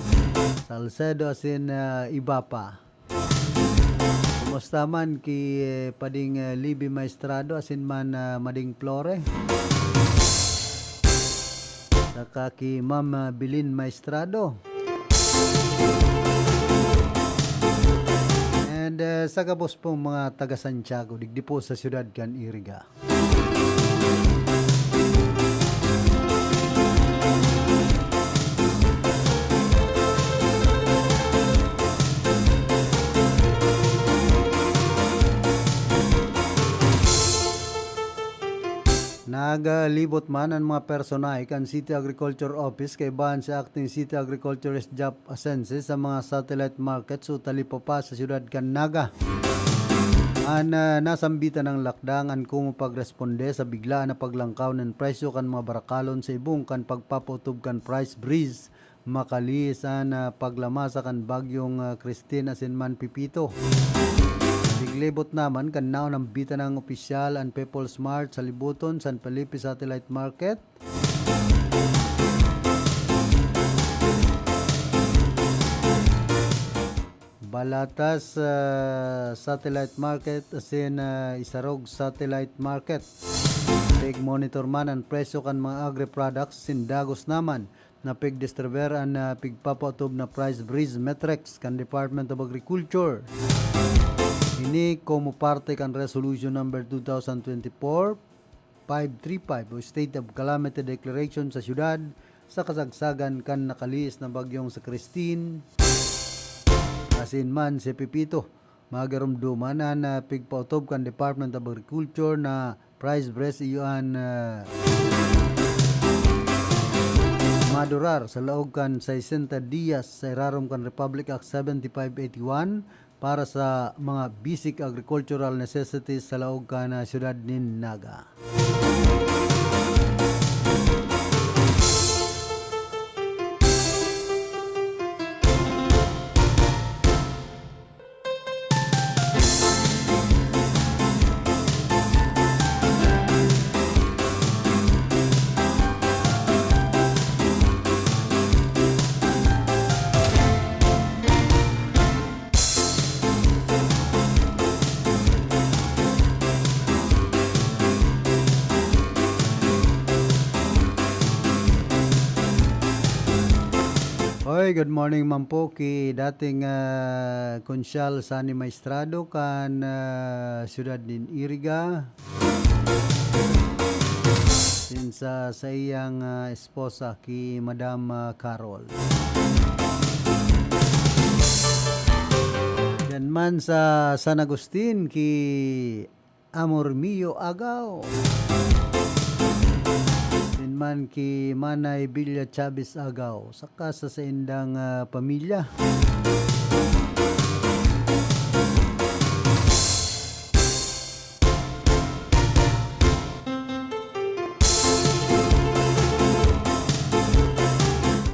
Salcedo, asin, ah, iba pa. Kumusta man ki, eh, Pading, eh, Libby Maestrado, asin man, ah, Mading Flore? Saka ki Ma'am, ah, Bilin Maestrado. And, eh, sa gabos pong mga taga Santiago, digdi po sa siyudad kan Iriga. Naglibot man an mga personahe kan City Agriculture Office kaibahan si Acting City Agriculturist Jap Asensi sa mga satellite market sa Talipapa sa siyudad kan Naga. An, ah, nasambitan nang lakdang an Kumu pagresponde sa biglaan na paglangkaw nin presyo kan mga barakalon sa ibong kan pagpapautob kan price breeze, makalihis an, ah, paglamasa kan Bagyong, ah, Christine asin man Pepito. Naglibot naman kan naon nambitan nang opisyal an People's Mart sa Libuton, San Felipe Satellite Market, Balatas, ah, Satellite Market asin, ah, Isarog Satellite Market. Pig-monitor man an presyo kan mga agri-products, asin dagos naman na pigdistribuer an, ah, pigpapautob na price breeze metrics kan Department of Agriculture. Ini komo parte kan Resolution Number two thousand twenty-four five three five o State of Calamity Declaration sa siyudad sa kasagsagan kan nakalihis na bagyong si Christine asin man si Pepito. Magarumduman an, ah, pigpautob kan Department of Agriculture na price breeze iyo an, ah, madurar sa laog kan sesenta dias sa irarom kan Republic Act seventy-five eighty-one para sa mga basic agricultural necessities sa laog kan, ah, siyudad nin Naga. Oy, good morning man po ki dating, ah, Konsyal Sani Maestrado kan, ah, siyudad nin Iriga. Asin sa saiyang, ah, esposa ki Madam, ah, Carol. Diyan man sa San Agustin ki Amor Mio Agaw. Asin man ki Manay Villa Chavez Agaw, saka sa saindang, ah, pamilya.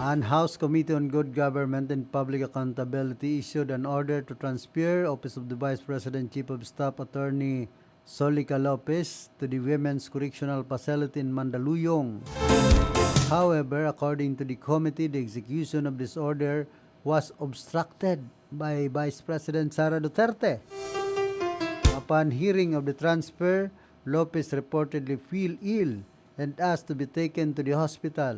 An House Committee on Good Government and Public Accountability issued an order to transfer Office of the Vice President Chief of Staff Attorney Solica Lopez to the Women's Correctional Facility in Mandaluyong. However, according to the committee, the execution of this order was obstructed by Vice President Sara Duterte. Upon hearing of the transfer, Lopez reportedly feel ill and asked to be taken to the hospital.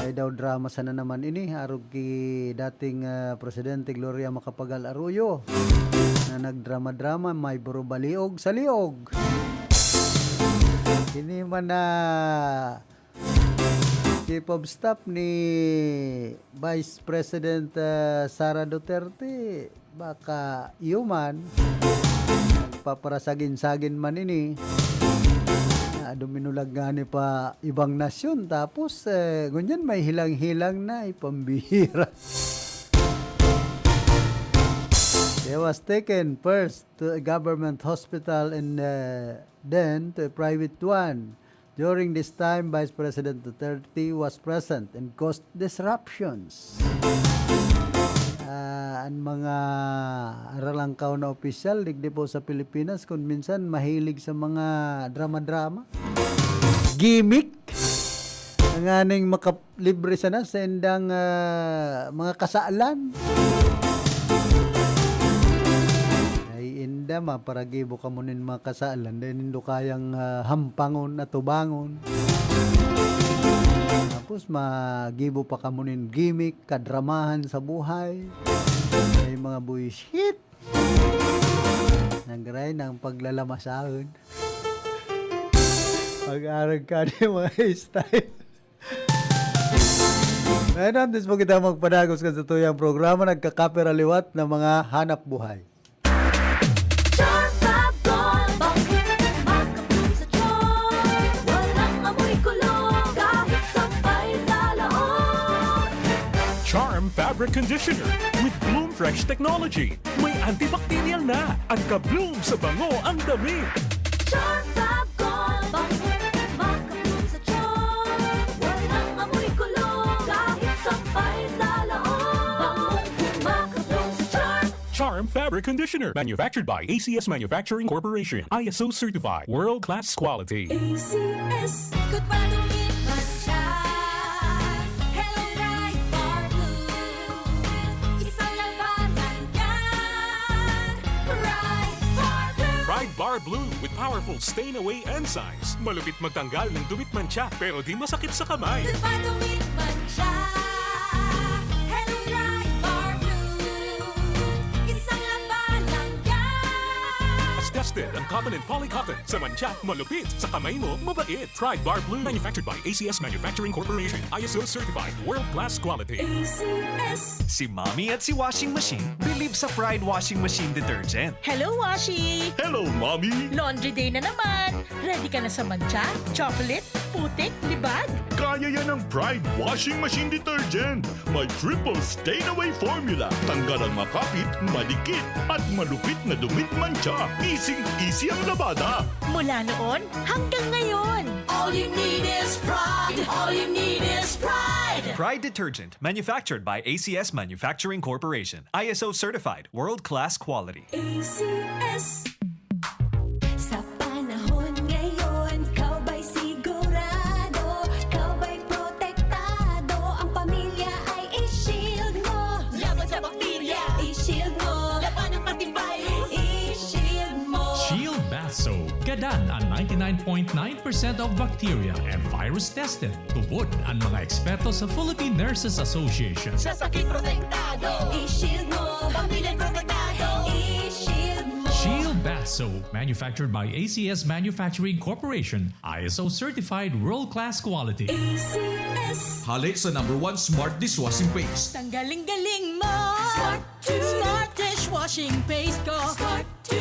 Ay daw drama sana naman ini, arog ki dating, ah, Presidente Gloria Macapagal Arroyo na nagdrama-drama, may burubaliog sa liog. Ini man na Chief of Staff ni Vice President, ah, Sara Duterte, baka iyo man, paparasagin-sagin man ini. Ah, duminulag ngani pa ibang nasyon, tapos, eh, ngunyan may hilang-hilang na, eh, pambihira. He was taken first to a government hospital and, uh, then to a private one. During this time, Vice President Duterte was present and caused disruptions. Ah, an mga aralangkaw na opisyal digdi po sa Pilipinas, kun minsan mahilig sa mga drama-drama, gimmick, tanganing makalibre sana sa indang, ah, mga kasalan. Ay, inda, maparagibo kamo nin mga kasalan, dai nindo kayang, ah, hampangon, atubangon. Tapos, magibo pa kamo nin gimmick, kadramahan sa buhay. May mga buwisit. Nagray ng paglalamasahon. Pag-arag ka ni mga style. Ngayon, antes po kita magpadagos kan satuyang programa, nagkakapira liwat na mga hanap buhay. Charm Fab Gold, bangkit, makabloom sa charm. Walang amoy kulog, kahit sampay sa laog. Charm Fabric Conditioner with Bloom Fresh Technology. May antibacterial na, an ka-bloom sa bango ang damit. Charm Fab Gold, bangkit, makabloom sa charm. Walang amoy kulog, kahit sampay sa laog. Bangong makabloom sa charm. Charm Fabric Conditioner, manufactured by A C S Manufacturing Corporation, I S O certified, world class quality. A C S. Ikot pa, dumit man siya. Hello, Pride Bar Blue. Isang labanan yan. Pride Bar Blue. Pride Bar Blue with powerful stain away enzymes. Malupit magtanggal ng dumit mantsa, pero di masakit sa kamay. Ikot pa, dumit man siya. Hello, Pride Bar Blue. Isang labanan yan. As tested ang cotton and poly cotton. Sa mantsa, malupit. Sa kamay mo, mabait. Pride Bar Blue. Manufactured by A C S Manufacturing Corporation. I S O certified. World class quality. A C S. Si Mommy at si Washing Machine believe sa Pride Washing Machine Detergent. Hello, Washi! Hello, Mommy! Laundry day na naman! Ready ka na sa mantsa, chocolate, putik, libag? Kaya yan ng Pride Washing Machine Detergent. May triple stain away formula. Tanggal ang makapit, madikit, at malupit na dumit mantsa. Easy-easy ang labada. Mula noon hanggang ngayon. All you need is Pride. All you need is Pride. Pride Detergent, manufactured by A C S Manufacturing Corporation. I S O certified, world-class quality. A C S. Sa panahon ngayon, ikaw ba'y sigurado, ikaw ba'y protektado, ang pamilya ay i-shield mo. Laban sa bakterya, i-shield mo. Labanan pati virus, i-shield mo. Shield Bath Soap. Gadan an ninety-nine point nine percent of bacteria and virus tested. Tubod an mga eksperto sa Philippine Nurses Association. Sa sakit protektado, i-shield mo. Pamilya protektado, i-shield mo. Shield Bath Soap, manufactured by A C S Manufacturing Corporation, I S O certified world-class quality. A C S. Hale sa number one smart dishwashing paste. Tanggaling galing mo! Smart to. Smart dishwashing paste ko. Smart to.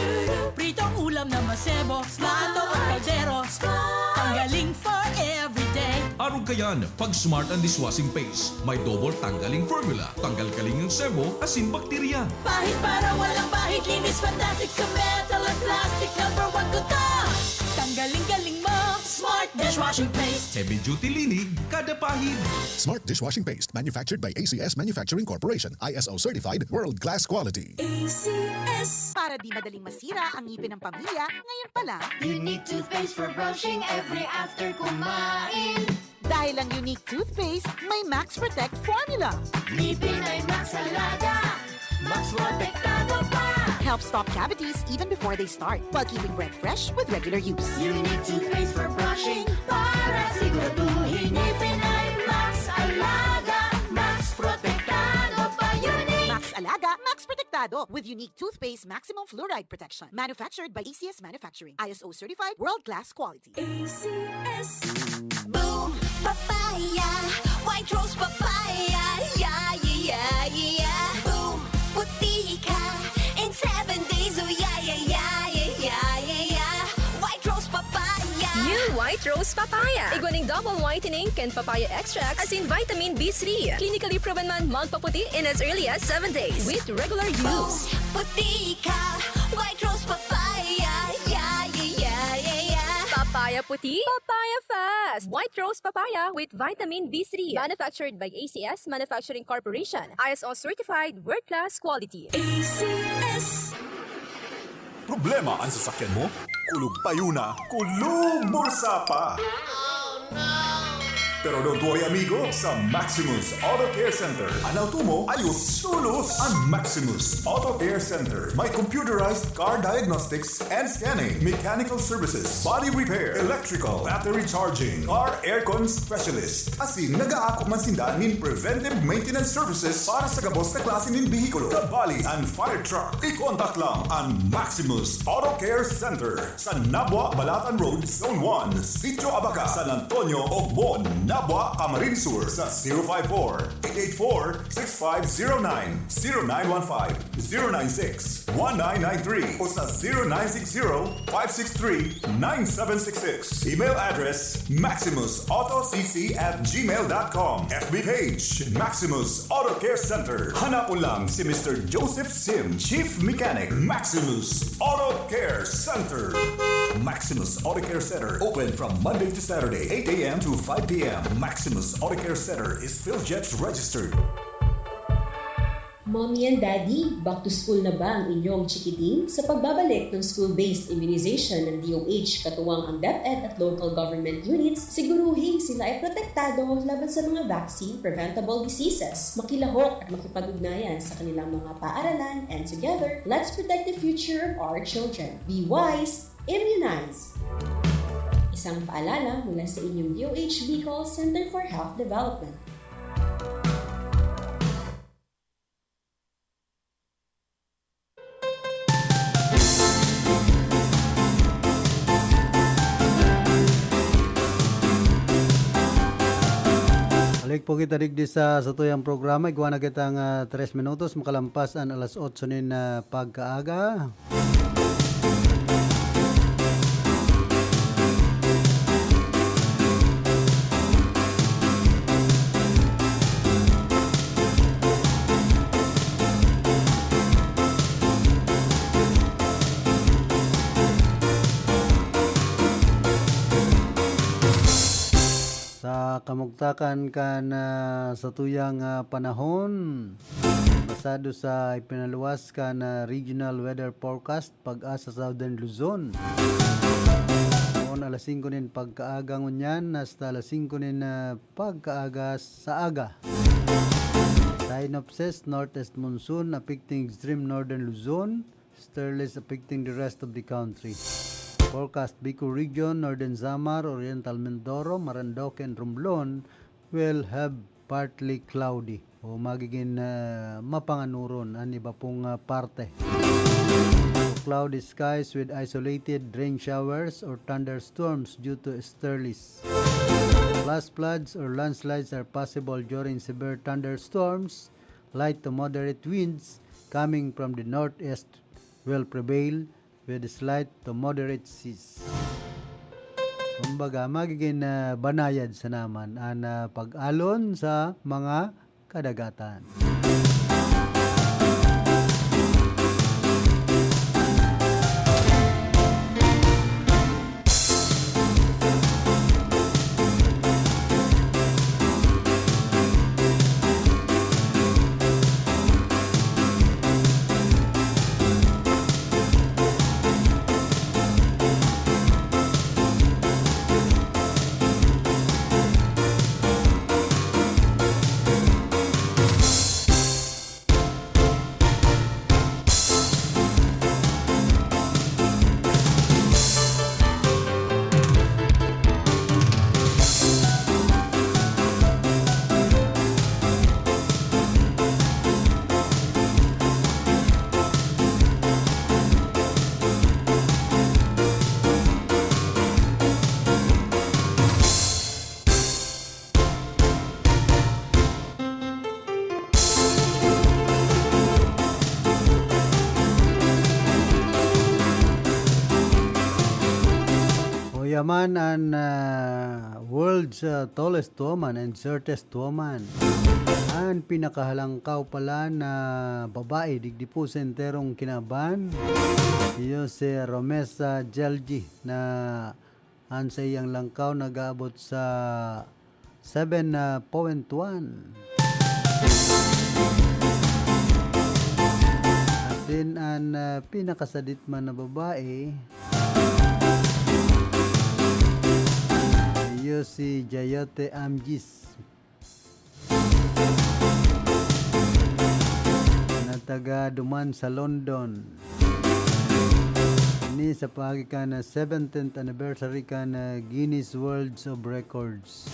Pritong ulam na masebo. Smart. Luto ang kaldero. Smart. Tanggaling for everyday. Arog kayan, pag Smart ang dishwashing paste, may double tanggaling formula. Tanggal kaling ang sebo, asin bakterya. Pahid para walang bahid, linis fantastic sa metal at plastic. Number one ko to. Tanggaling galing mo. Smart dishwashing paste. Heavy duty linig, kada pahid. Smart dishwashing paste, manufactured by A C S Manufacturing Corporation, I S O certified, world class quality. A C S. Para di madaling masira ang ngipin ng pamilya, ngayon pa lang. Unique toothpaste for brushing every after kumain. Dahil ang Unique toothpaste, may Max Protect formula. Ngipin ay Max Alaga, Max Protektado pa. Help stop cavities even before they start, while keeping breath fresh with regular use. Unique toothpaste for brushing para siguraduhin ngipin ay Max Alaga, Max Protektado pa. Unique. Max Alaga, Max Protektado with Unique Toothpaste Maximum Fluoride Protection. Manufactured by A C S Manufacturing. I S O certified, world-class quality. A C S. Boom Papaya, White Rose Papaya, yeah, yeah, yeah, yeah. Boom, puti ka in seven days, oh, yeah, yeah, yeah, yeah, yeah. Rose papaya. Igwa ning double whitening kan papaya extract asin vitamin B three. Clinically proven man magpaputi in as early as seven days with regular use. Puti ka, White Rose Papaya. Yeah, yeah, yeah, yeah, yeah. Papaya puti, papaya fast. White Rose Papaya with vitamin B three. Manufactured by A C S Manufacturing Corporation. I S O certified, world-class quality. A C S. Problema an sasakyan mo? Kulog payo na, kulog bulsa pa! Pero don't worry, amigo, sa Maximus Auto Care Center, an auto mo ayos tolos. An Maximus Auto Care Center may computerized car diagnostics and scanning, mechanical services, body repair, electrical, battery charging, car aircon specialist. Asin nag-aako man sinda nin preventive maintenance services para sa gabos na klase nin behikulo, kabali an fire truck. I-contact lang an Maximus Auto Care Center sa Nabua, Balatan Road, Zone one, Sitio Abaca, San Antonio, Ogbon, Nabua, Camarines Sur, sa zero five four, eight eight four, six five zero nine, zero nine one five, zero nine six, one nine nine three o sa zero nine six zero, five six three, nine seven six six. Email address, maximus auto c c at gmail dot com. F B page, Maximus Auto Care Center. Hanapon lang si Mister Joseph Sim, Chief Mechanic, Maximus Auto Care Center. Maximus Auto Care Center, open from Monday to Saturday, eight a m to five p m. Maximus Auto Care Center is PhilJets registered. Mommy and Daddy, back to school na ba ang inyong chikiting? Sa pagbabalik ng school-based immunization ng D O H, katuwang ang DepEd at local government units, siguruhing sila ay protektado laban sa mga vaccine-preventable diseases. Makilahok at makipag-ugnayan sa kanilang mga paaralan, and together, let's protect the future of our children. Be wise, immunize! Isang paalala mula sa inyong D O H Bicol Center for Health Development. Balik po kita digdi sa satuyang programa. Igwa na kitang, ah, tres minutos makalampas an alas otso nin, ah, pagkaaga. Sa kamugtakan kan, ah, satuyang, ah, panahon, basado sa ipinaluwas kan, ah, Regional Weather Forecast, PAGASA Southern Luzon. Poon alas singko nin pagkaaga ngunyan hasta alas singko nin, ah, pagkaaga sa aga. Synopsis, northeast monsoon affecting extreme northern Luzon, easterlies affecting the rest of the country. Forecast, Bicol Region, Northern Samar, Oriental Mindoro, Marinduque, and Romblon will have partly cloudy o magiging, ah, mapanganuron an iba pong, ah, parte. So, cloudy skies with isolated rain showers or thunderstorms due to easterlies. Flash floods or landslides are possible during severe thunderstorms. Light to moderate winds coming from the northeast will prevail with slight to moderate seas. Kumbaga, magiging, ah, banayad sana man an, ah, pag-alon sa mga kadagatan. man an, ah, world's, ah, tallest woman and shortest woman. An pinakahalangkaw pala na babae digdi po sa enterong kinaban, iyo si Romesa Gelgi, na an saiyang langkaw nag-aabot sa seven point one. Asin an, ah, pinakasadit man na babae, iyo si Jayate Amjis, na taga duman sa London. Ini sa paagi kan, ah, seventeenth anniversary kan, ah, Guinness World of Records.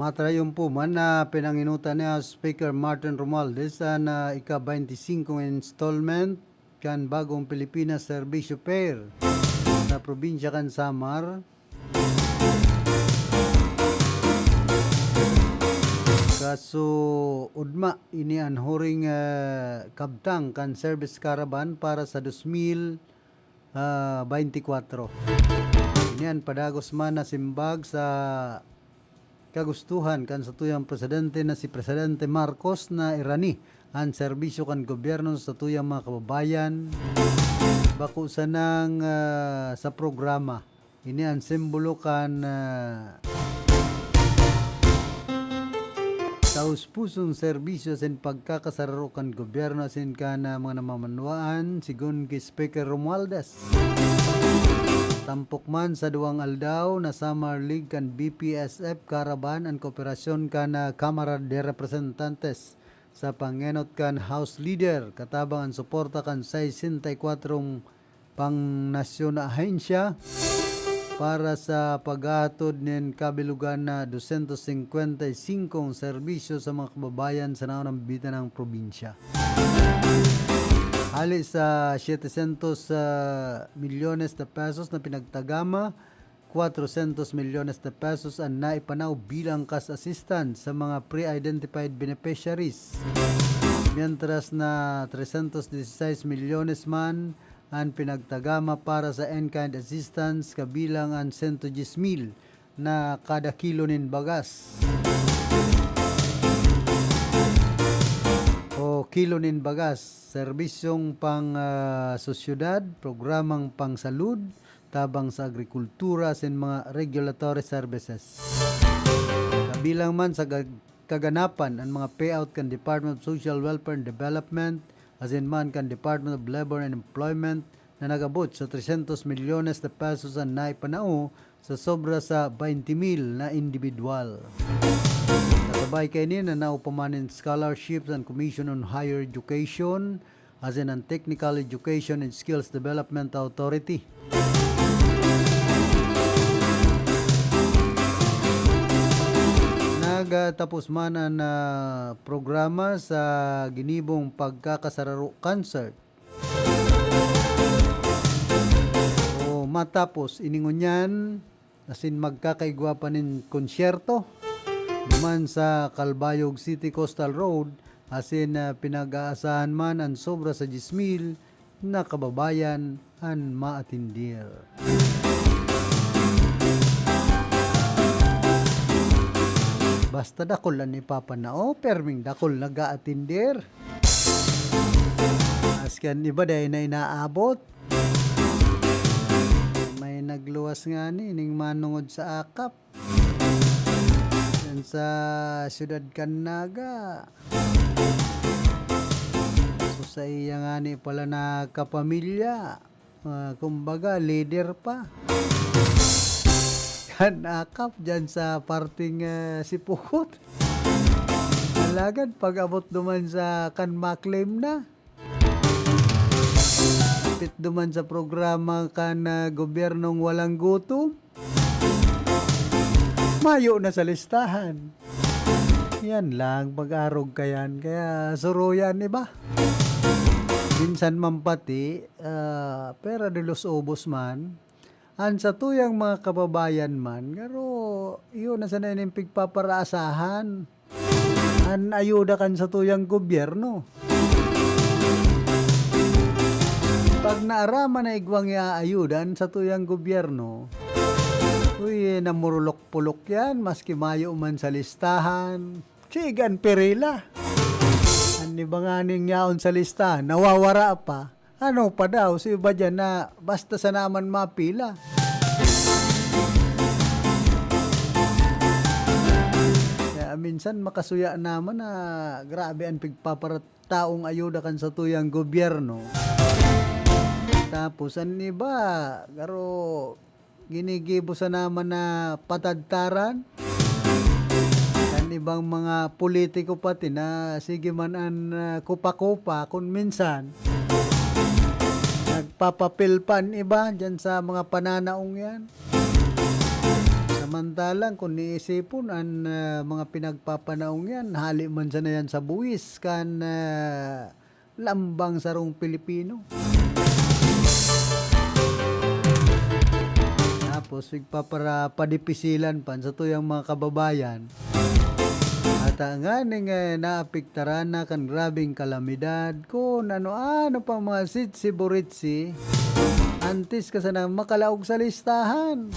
Matrayon po man na pinanginutan niya Speaker Martin Romualdez an, ah, ika-twenty singko installment kan bagong Pilipinas Serbisyo Fair sa probinsya kan Samar. Kaso, ugma, ini an huring, ah, kabtang kan service caravan para sa dos mil, ah, beintikwatro. Ini an padagos man na simbag sa kagustuhan kan satuyang presidente na si Presidente Marcos na irani an serbisyo kan gobyerno sa satuyang mga kababayan, bako sanang, ah, sa programa. Ini an simbolo kan, ah, taos-pusong serbisyo asin pagkakasararo kan gobyerno asin kan, ah, mga namamanwaan, sigon ki Speaker Romualdez. Tampok man sa duwang aldaw, nasamarlig kan B P S F Caravan an kooperasyon kan, ah, Kamara de Representantes sa pangenot kan House Leader, katabang an suporta kan sesenta y kwatro pangnasyon na ahensya para sa paghatod nin kabilogan na dosyentos singkwenta y singkong serbisyo sa mga kababayan sa naunang bitanang probinsya. Hali sa setecientos, ah, milyones na pesos na pinagtagama, cuatrocientos milyones de pesos an naipanaw bilang cash assistance sa mga pre-identified beneficiaries, mientras na trescientos dieciséis milyones man an pinagtagama para sa in-kind assistance, kabilang an sento dyes mil na kada kilo nin bagas o kilo nin bagas, serbisyong pang, ah, sosyedad, programang pangsalud, tabang sa agrikultura asin mga regulatory services. Kabilang man sa gag-, kaganapan an mga payout kan Department of Social Welfare and Development asin man kan Department of Labor and Employment na nag-abot sa trescientos milyones de pesos an naipanao sa sobra sa baynte mil na indibidwal. Kasabay kaini, nanao pa man nin scholarships an Commission on Higher Education, asin an Technical Education and Skills Development Authority. Nagtapos man an, ah, programa sa ginibong pagkakasararo concert. O matapos ini ngunyan, asin magkakaigwa pa nin konsyerto. Duman sa Calbayog City Coastal Road, asin, ah, pinag-aasahan man an sobra sa diyes mil na kababayan an maatender. Basta dakul an ipapanao, perming dakul nag-aatender. Maski an iba dai na inaabot. May nagluwas ngani ning manongod sa akap. Yan sa siyudad kan Naga. So, sa iya ngani pala na kapamilya, ah, kumbaga, leader pa. Kan akap dyan sa parting, ah, Sipukot. Alagad pag-abot duman sa kan Maclean na, hapit duman sa programa kan, ah, gobyernong walang gutom, mayo na sa listahan. Yan lang, pag-arog ka yan. Kaya suruyan iba. Minsan man pati, ah, pera de los ubos man. An satuyang mga kababayan man, garo, iyo na sana ning pigpaparaasahan. An ayuda kan satuyang gobyerno. Pag naaraman na igwang iaayuda an satuyang gobyerno, uy, namurulok-pulok yan, maski mayo man sa listahan. Sige, an pirila. An iba nganing yaon sa listahan, nawawara pa. Ano pa daw, si iba diyan na basta sana man mapila. Kaya minsan makasuya naman na grabe an pigpaparataong ayuda kan satuyang gobyerno. Tapos an iba, garo, ginigibo sana man na patadtaran. Kan ibang mga politiko pati na sige man an, ah, kupa-kupa kun minsan. Nagpapapil pa an iba diyan sa mga pananaong yan. Samantalang kun iisipon an, ah, mga pinagpapanaong yan, hali man sana yan sa buwis kan, ah, lambang sarong Pilipino. Tapos, pigpapara-, padipisilan pa an satuyang mga kababayan. Ata nganing, eh, naapektaran na kan grabeng kalamidad, kun ano-ano pang mga sitsi-buritsi, antes ka sana makalaog sa listahan.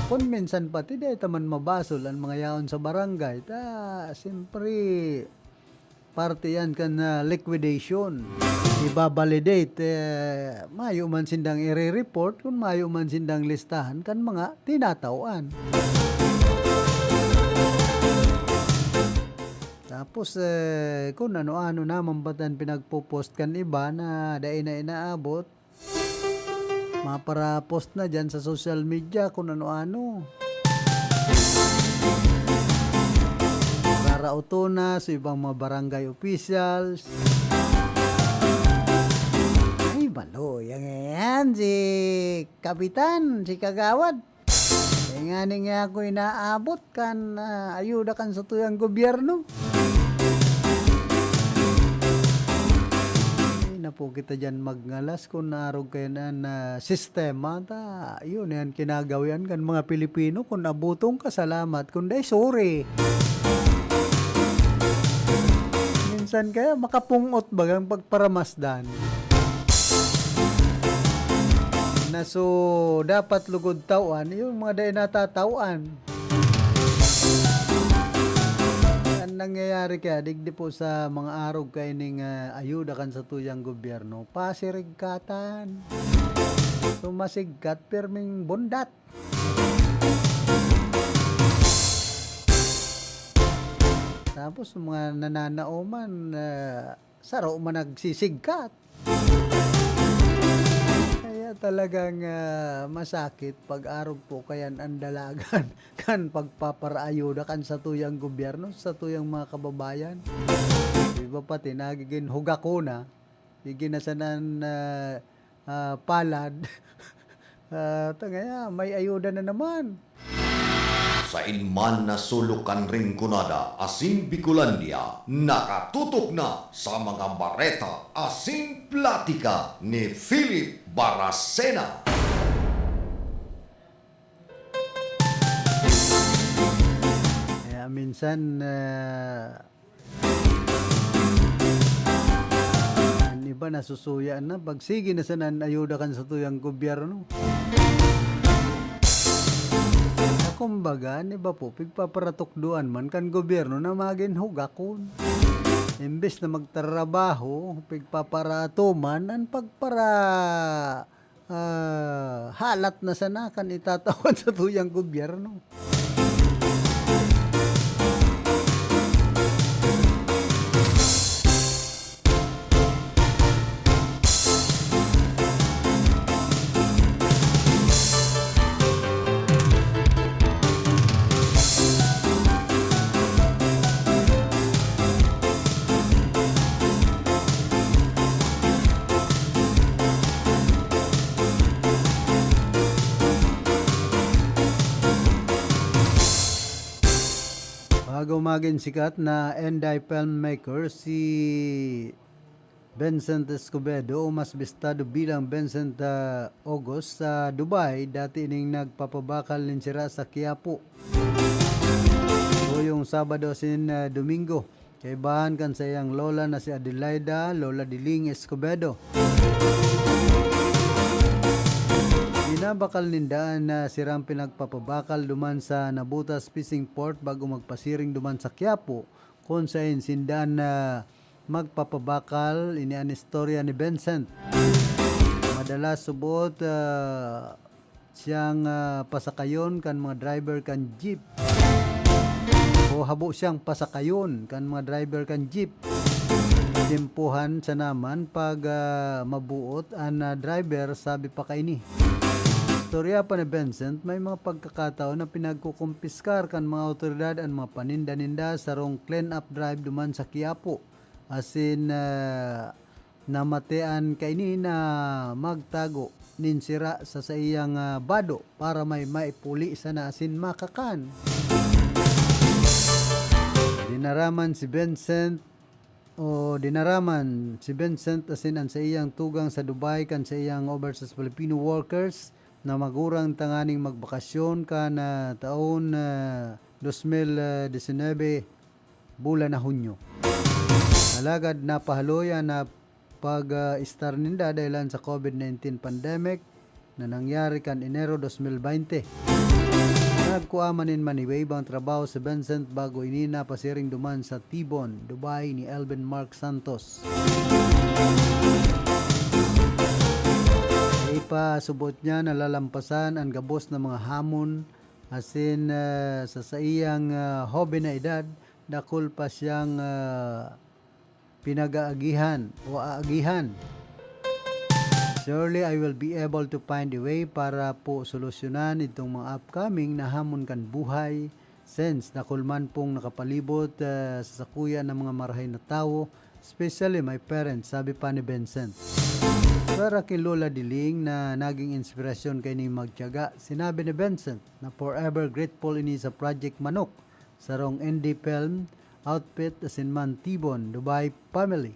Kun minsan pati, dai ta man mabasol an mga yaon sa barangay. Ta, siyempre, parte yan kan, ah, liquidation. Ibabalidate, eh, mayo man sindang ire-report kun mayo man sindang listahan kan mga tinatawan. Tapos, eh, kun ano-ano naman ba tan pinagpo-post kan iba na dai na inaabot, mapara-post na diyan sa social media kun ano-ano. Raraoton na sa ibang mga barangay officials. Ay, balo, yan, yan, si Kapitan, si Kagawad. Kaya nga ni nga ako inaabot kan, ah, ayuda kan satuyang gobyerno. Ay, napo kita diyan magngalas kun arog kayo na, na sistema. Ta, yun, yan kinagawian kan mga Pilipino. Kun abutong ka, salamat. Kun dai, sorry. Minsan kaya makapungot bagang pagparamasdan. Na so, dapat lugod tawan, yung mga dai natatawan. An nangyayari kaya, digdi po sa mga arog kaining, ah, ayuda kan satuyang gobyerno, pasirigkatan. So, masigkat, pirming bundat. Tapos, mga nananaoman, ah, saro man nagsisigkat. Kaya talagang, ah, masakit pag arog po kayan an dalagan kan pagpaparaayuda kan satuyang gobyerno, sa satuyang mga kababayan. Iba pati nagigin hugakona, iginasanan, ah, ah, palad. Ah, ta ngaya, may ayuda na naman. Sain man na sulok kan Rinconada asin Bicolandia, nakatutok na sa mga bareta asin platika ni Philip Baracena. Minsan, ah, an iba nasusuya na, pag sige na sana an ayuda kan satuyang gobyerno. Kumbaga, an iba po, pigpaparatukdoan man kan gobyerno na magin hugakon. Imbes na magtrabaho, pigpaparaatoman an pagpara-, ah, halat na sana kan itatao kan satuyang gobyerno. Bago magin sikat na Hindi filmmaker si Vincent Escobedo, o mas bistado bilang Vincent, ah, August, sa Dubai, dati ining nagpapabakal nin sira sa Quiapo. Tuyong Sabado asin, ah, Domingo, kaibahan kan saiyang lola na si Adelaida, Lola Diling Escobedo. Binabakal ninda an, ah, sirang pinagpapabakal duman sa Nabutas Fishing Port bago magpasiring duman sa Quiapo, kun saen sinda na magpapabakal. Ini an istorya ni Vincent. Madalas subot, ah, siyang, ah, pasakayon kan mga driver kan jeep. O habo siyang pasakayon kan mga driver kan jeep. Timpuhan sana man pag, ah, mabuot an, ah, driver, sabi pa kaini. Istorya pa ni Vincent, may mga pagkakataon na pinagkukumpiskar kan mga awtoridad an mga paninda ninda sarong clean-up drive duman sa Quiapo. Asin, ah, namatean kaini na magtago nin sira sa saiyang, ah, bado para may maipuli sana asin makakan. Dinaraman si Vincent, o dinaraman si Vincent asin an saiyang tugang sa Dubai kan saiyang overseas Filipino workers na magurang tanganing magbakasyon kan, ah, taon, ah, dos mil disinebe, bulan na Hunyo. Alagad napahaloy an, ah, pag, ah, estar ninda dahelan sa COVID nineteen pandemic na nangyari kan Enero dos mil baynte. Nagkua man nin maniweiwang trabaho si Vincent bago ini napasiring duman sa Tibon, Dubai ni Elvin Mark Santos. Ipasubot niya na lalampasan an gabos na mga hamon asin, ah, sa saiyang, ah, hoben na edad, dakul pa siyang, ah, pinag-aagihan o aagihan. Surely I will be able to find a way para po solusyonan itong mga upcoming na hamon kan buhay, since dakul man pong nakapalibot, ah, sa sakuya ng mga marahay na tawo, especially my parents, sabi pa ni Vincent. Para kay Lola Diling na naging inspirasyon kaining magtiyaga, sinabi ni Vincent na forever grateful ini sa Project Manok, sarong Indie Film Outfit asin man Tibon, Dubai Family.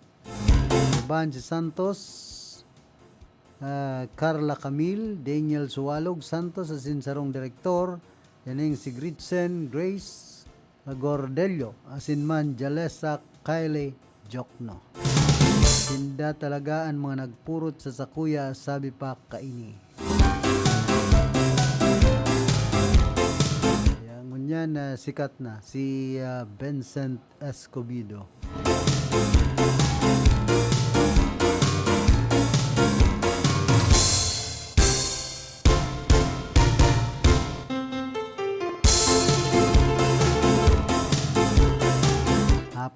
Iban si Santos, ah, Carla Camille, Daniel Sualog Santos asin sarong direktor, yaning si Gritzen Grace Gordelio asin man Jalesa Kylie Jokno. Sinda talaga an mga nagpurot sa sakuya, sabi pa kaini. Kaya ngunyan na sikat na si, ah, Vincent Escobedo.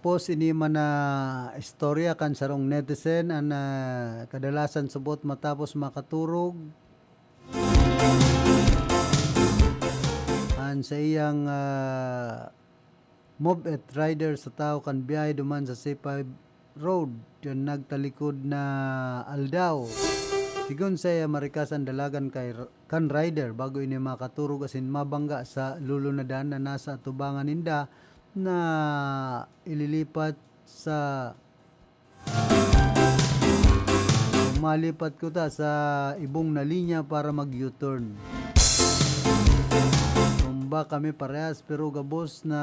Tapos, ini man na istorya kan sarong netizen, an, ah, kadalasan subot matapos makaturog, an saiyang, ah, Move-it rider sa tawo kan biyahe duman sa C five Road kan nagtalikod na aldaw. Sigon saiya, marikas an dalagan kay, kan rider bago ini makaturog asin mabangga sa lulunadan na nasa atubangan ninda na ililipat sa Malipat kuta sa ibong na linya para mag-U-turn. Ba kami parehas, pero gabos na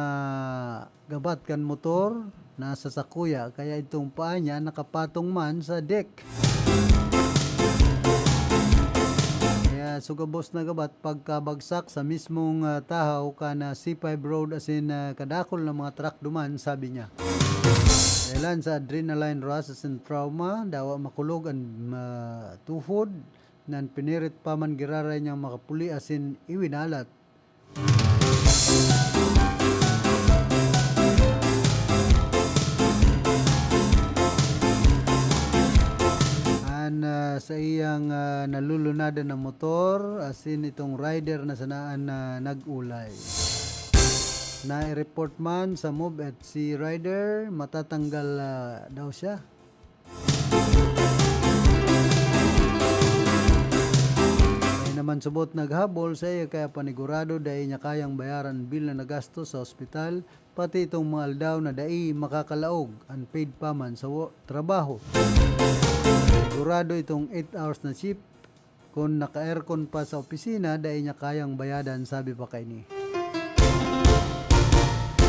gabat kan motor, nasa sakuya, kaya itong paa niya nakapatong man sa deck. Kaya so gabos na gabat pagkabagsak sa mismong, ah, tahaw kan, ah, C five Road, asin, ah, kadakul na mga truck duman, sabi niya. Dahilan sa adrenaline rush asin trauma, dawa makulog an, ah, tuhod, nan pinirit pa man giraray niyang makapuli asin iwinalat. An, ah, saiyang, ah, nalulunadan na motor, asin itong rider na sana an, ah, nag-olay. Nai-report man sa MOBET si rider, matatanggal, ah, daw siya. Dai naman subot naghabol saiya, kaya panigurado dai niya kayang bayaran bill na nagastos sa ospital, pati itong mga aldaw na dai makakalaog, unpaid pa man sa wo-, trabaho. Sigurado itong eight hours na shift, kun naka-aircon pa sa opisina, dai niya kayang bayadan, sabi pa kaini.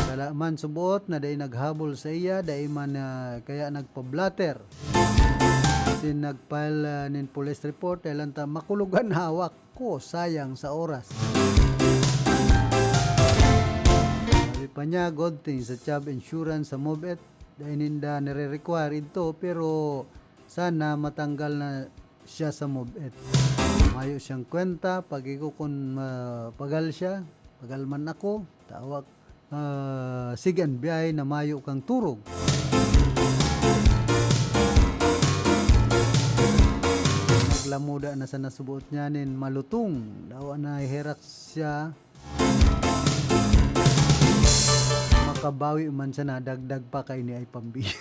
Wala man subot na dai naghabol saiya, dai man, ah, kaya nagpa-blotter. Asin nag-file, ah, nin police report, dahil lang ta makulog an hawak ko, sayang sa oras. Sabi pa niya, good thing sa job insurance sa MOBET, dai ninda nire-require idto, pero sana matanggal na siya sa MOBET. Mayo siyang kwenta, pag iko kun, ah, pagal siya, pagal man ako, tawag, ah, sige an biyahe na mayo kang turog. Naglamuda na sa nasubuot niya nin malutong, dawa naheherak siya. Makabawi man siya, nadagdag pa kaini ay pambira.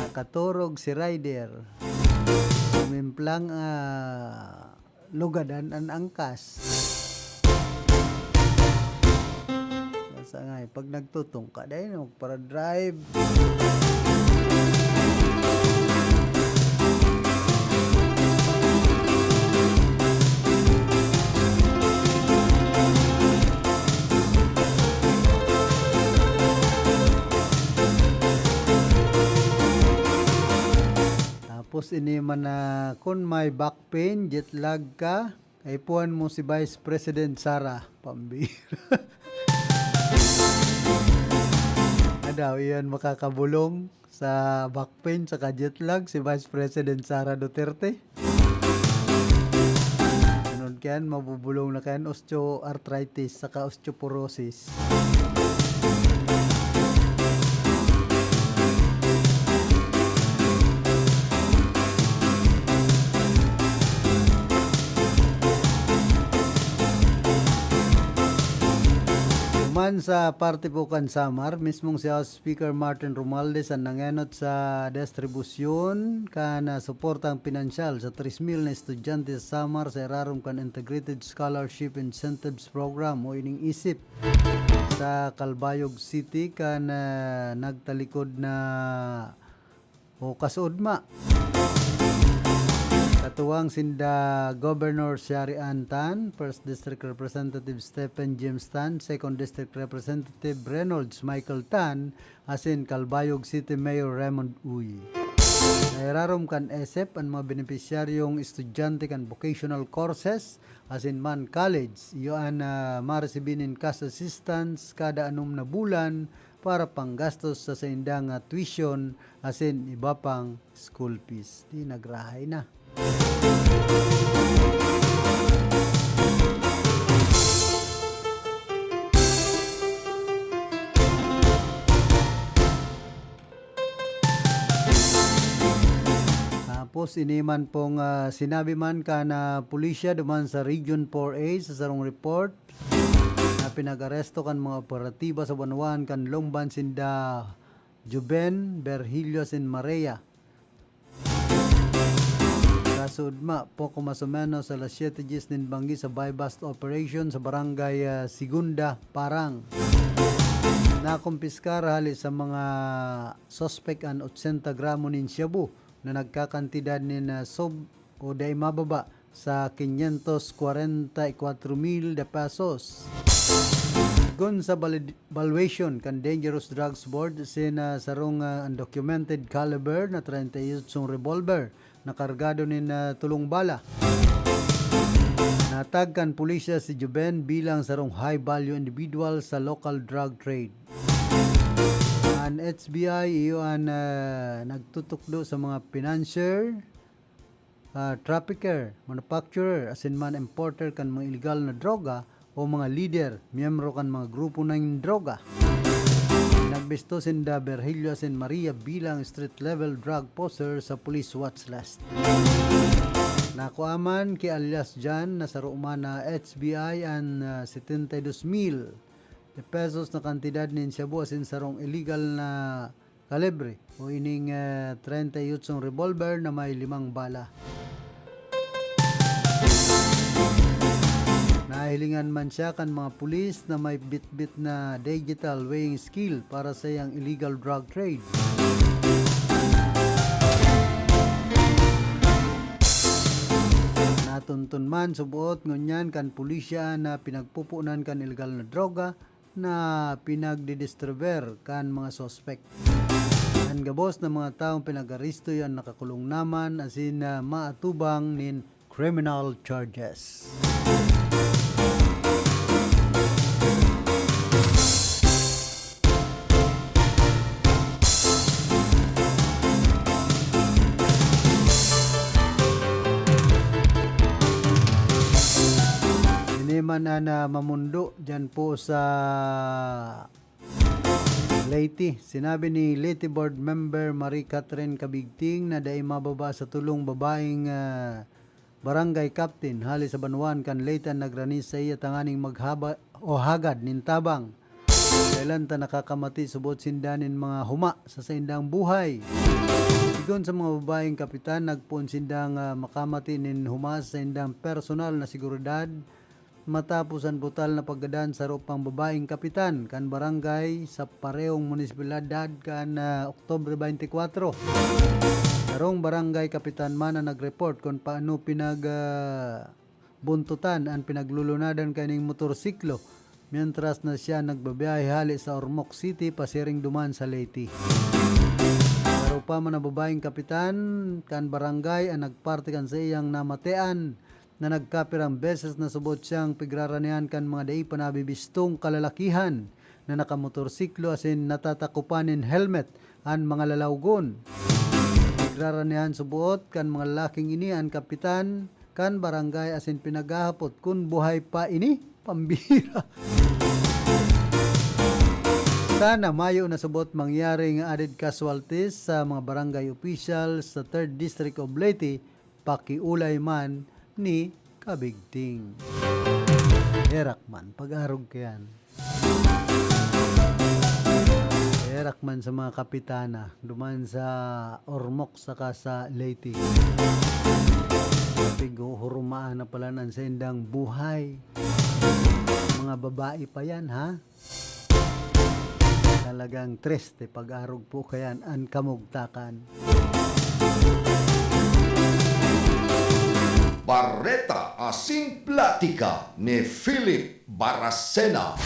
Nakaturog si rider. Sumimplang, ah, lugadan an angkas. Basta nga, eh, pag nagtutong ka, dahil magpara-drive. Tapos ini man na, kun may back pain, jet lag ka, kaipuhan mo si Vice President Sara, pambira. Adaw, iyan makakabulong sa back pain saka jet lag si Vice President Sara Duterte. Sunod kayan, mabubulong na kayan osteoarthritis saka osteoporosis. Duman sa parte po kan Samar, mismong si House Speaker Martin Romualdez an nangenot sa distribusyon kan, ah, suportang pinansyal sa tres mil na estudyante sa Samar sa irarom kan Integrated Scholarship Incentives Program o ining isip sa Calbayog City kan, ah, nagtalikod na o kasuodma. Katuwang sinda Governor Shari Ann Tan, First District Representative Stephen James Tan, Second District Representative Reynolds Michael Tan, asin Calbayog City Mayor Raymond Uy. Nairarom kan isip an mga benepisyaryong estudyante kan vocational courses asin man college, iyo an, ah, maresibi nin cash assistance kada anom na bulan para panggastos sa saindang, ah, tuition asin iba pang school fees. Di nagrahay na. Tapos, ini man pong, ah, sinabi man kan, ah, pulisya duman sa Region four A sa sarong report na pinag-aresto kan mga operatiba sa banwaan kan Lumban sinda Juben, Virgilio asin Maria. Kasuodma, poko mas o menos alas siyete diyes nin banggi sa buy-bust operation sa barangay, ah, Segunda, Parang. Nakumpiskar hali sa mga suspek an otsenta gramo nin shabu na nagkakantidad nin, ah, sob o dai mababa sa quinientos kwarenta y cuatro mil de pesos. Gun sa valid-, valuation kan Dangerous Drugs Board, sin, ah, sarong, ah, undocumented caliber na treinta y ocho revolver na kargado nin, ah, tolong bala. Natag kan pulisya si Juben bilang sarong high-value individual sa local drug trade. An H B I iyo an, ah, nagtutukdo sa mga financier, ah, trafficker, manufacturer, asin man importer kan mga iligal na droga o mga lider, miyembro kan mga grupo na nin droga. Nagbisto sinda Virgilio asin Maria bilang street-level drug poseur sa police watch list. Nakua man ki alias John na saro man na H B I an, ah, setenta y dos mil de pesos na kantidad nin shabu asin sarong iligal na kalibre o ining, ah, treinta y ocho revolver na may limang bala. Nahilingan man siya kan mga pulis na may bitbit na digital weighing scale para sa iyang illegal drug trade. Natunton man suboot ngunyan kan pulisya na pinagpupunan kan illegal na droga na pinagdidistribuer kan mga suspek. An gabos na mga tawong pinag-aristo iyo an nakakulong naman asin na maatubang nin criminal charges. Ini man an, ah, mamundo diyan po sa Leyte. Sinabi ni Leyte Board Member Marie Catherine Cabigting na dai mababa sa tolong babaeng, ah, barangay captain hali sa banwaan kan Leyte an nagrani saiya tanganing maghaba o hagad nin tabang. Kailan ta nakakamati subot sinda nin mga huma sa saindang buhay? Sigon sa mga babaeng kapitan, nagpoon sindang, ah, makamati nin huma sa saindang personal na seguridad matapos an brutal na paggadan sa saro pang babaeng kapitan kan barangay sa parehong munisipalidad kan, ah, Oktubre twenty-four. Sarong barangay kapitan man ang nag-report kun paano pinag, ah, buntutan an pinaglulunadan kaining motorsiklo, mientras na siya nagbabiyahe hale sa Ormoc City pasiring duman sa Leyte. Saro pa man na babaeng kapitan kan barangay ang nagparte kan saiyang namatean na nagkapirang beses na subot siyang pigraranihan kan mga dai pa nabibistong kalalakihan na nakamotorsiklo asin natatakopan nin helmet an mga lalawgon. Pigraranihan subot kan mga lalaking ini an kapitan kan barangay asin pinaghahapot kun buhay pa ini. Pambira. Sana mayo na subot mangyaring added casualties sa mga barangay officials sa Third District of Leyte, pakiolay man ni Cabigting. Herak man, pag-arog kayan. Herak man sa mga kapitana, duman sa Ormoc saka sa Leyte. Pighuhurumaan na pala an saindang buhay. Mga babae pa yan, ha? Talagang triste pag-arog po kayan an kamugtakan. Bareta asin platika ni Philip Baracena.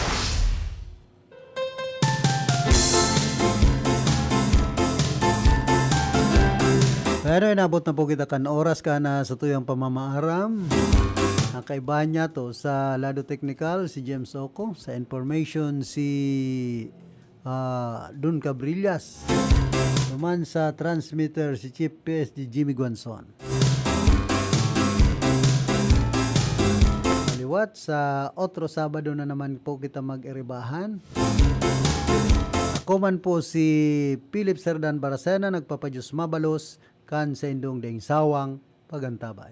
Pero inabot na po kita kan oras kan, ah, satuyang pamamaaram. Ang kaibahan niya to sa lado teknikal, si James Oco. Sa information, si, ah, Don Cabrillas. Duman sa transmitter, si Chief P S D Jimmy Guanzon. Liwat, sa otro Sabado na naman po kita mag-iribahan. Ako man po si Philip Serdan Baracena, nagpapadiyos mabalos kan saindong daing sawang pagantabay.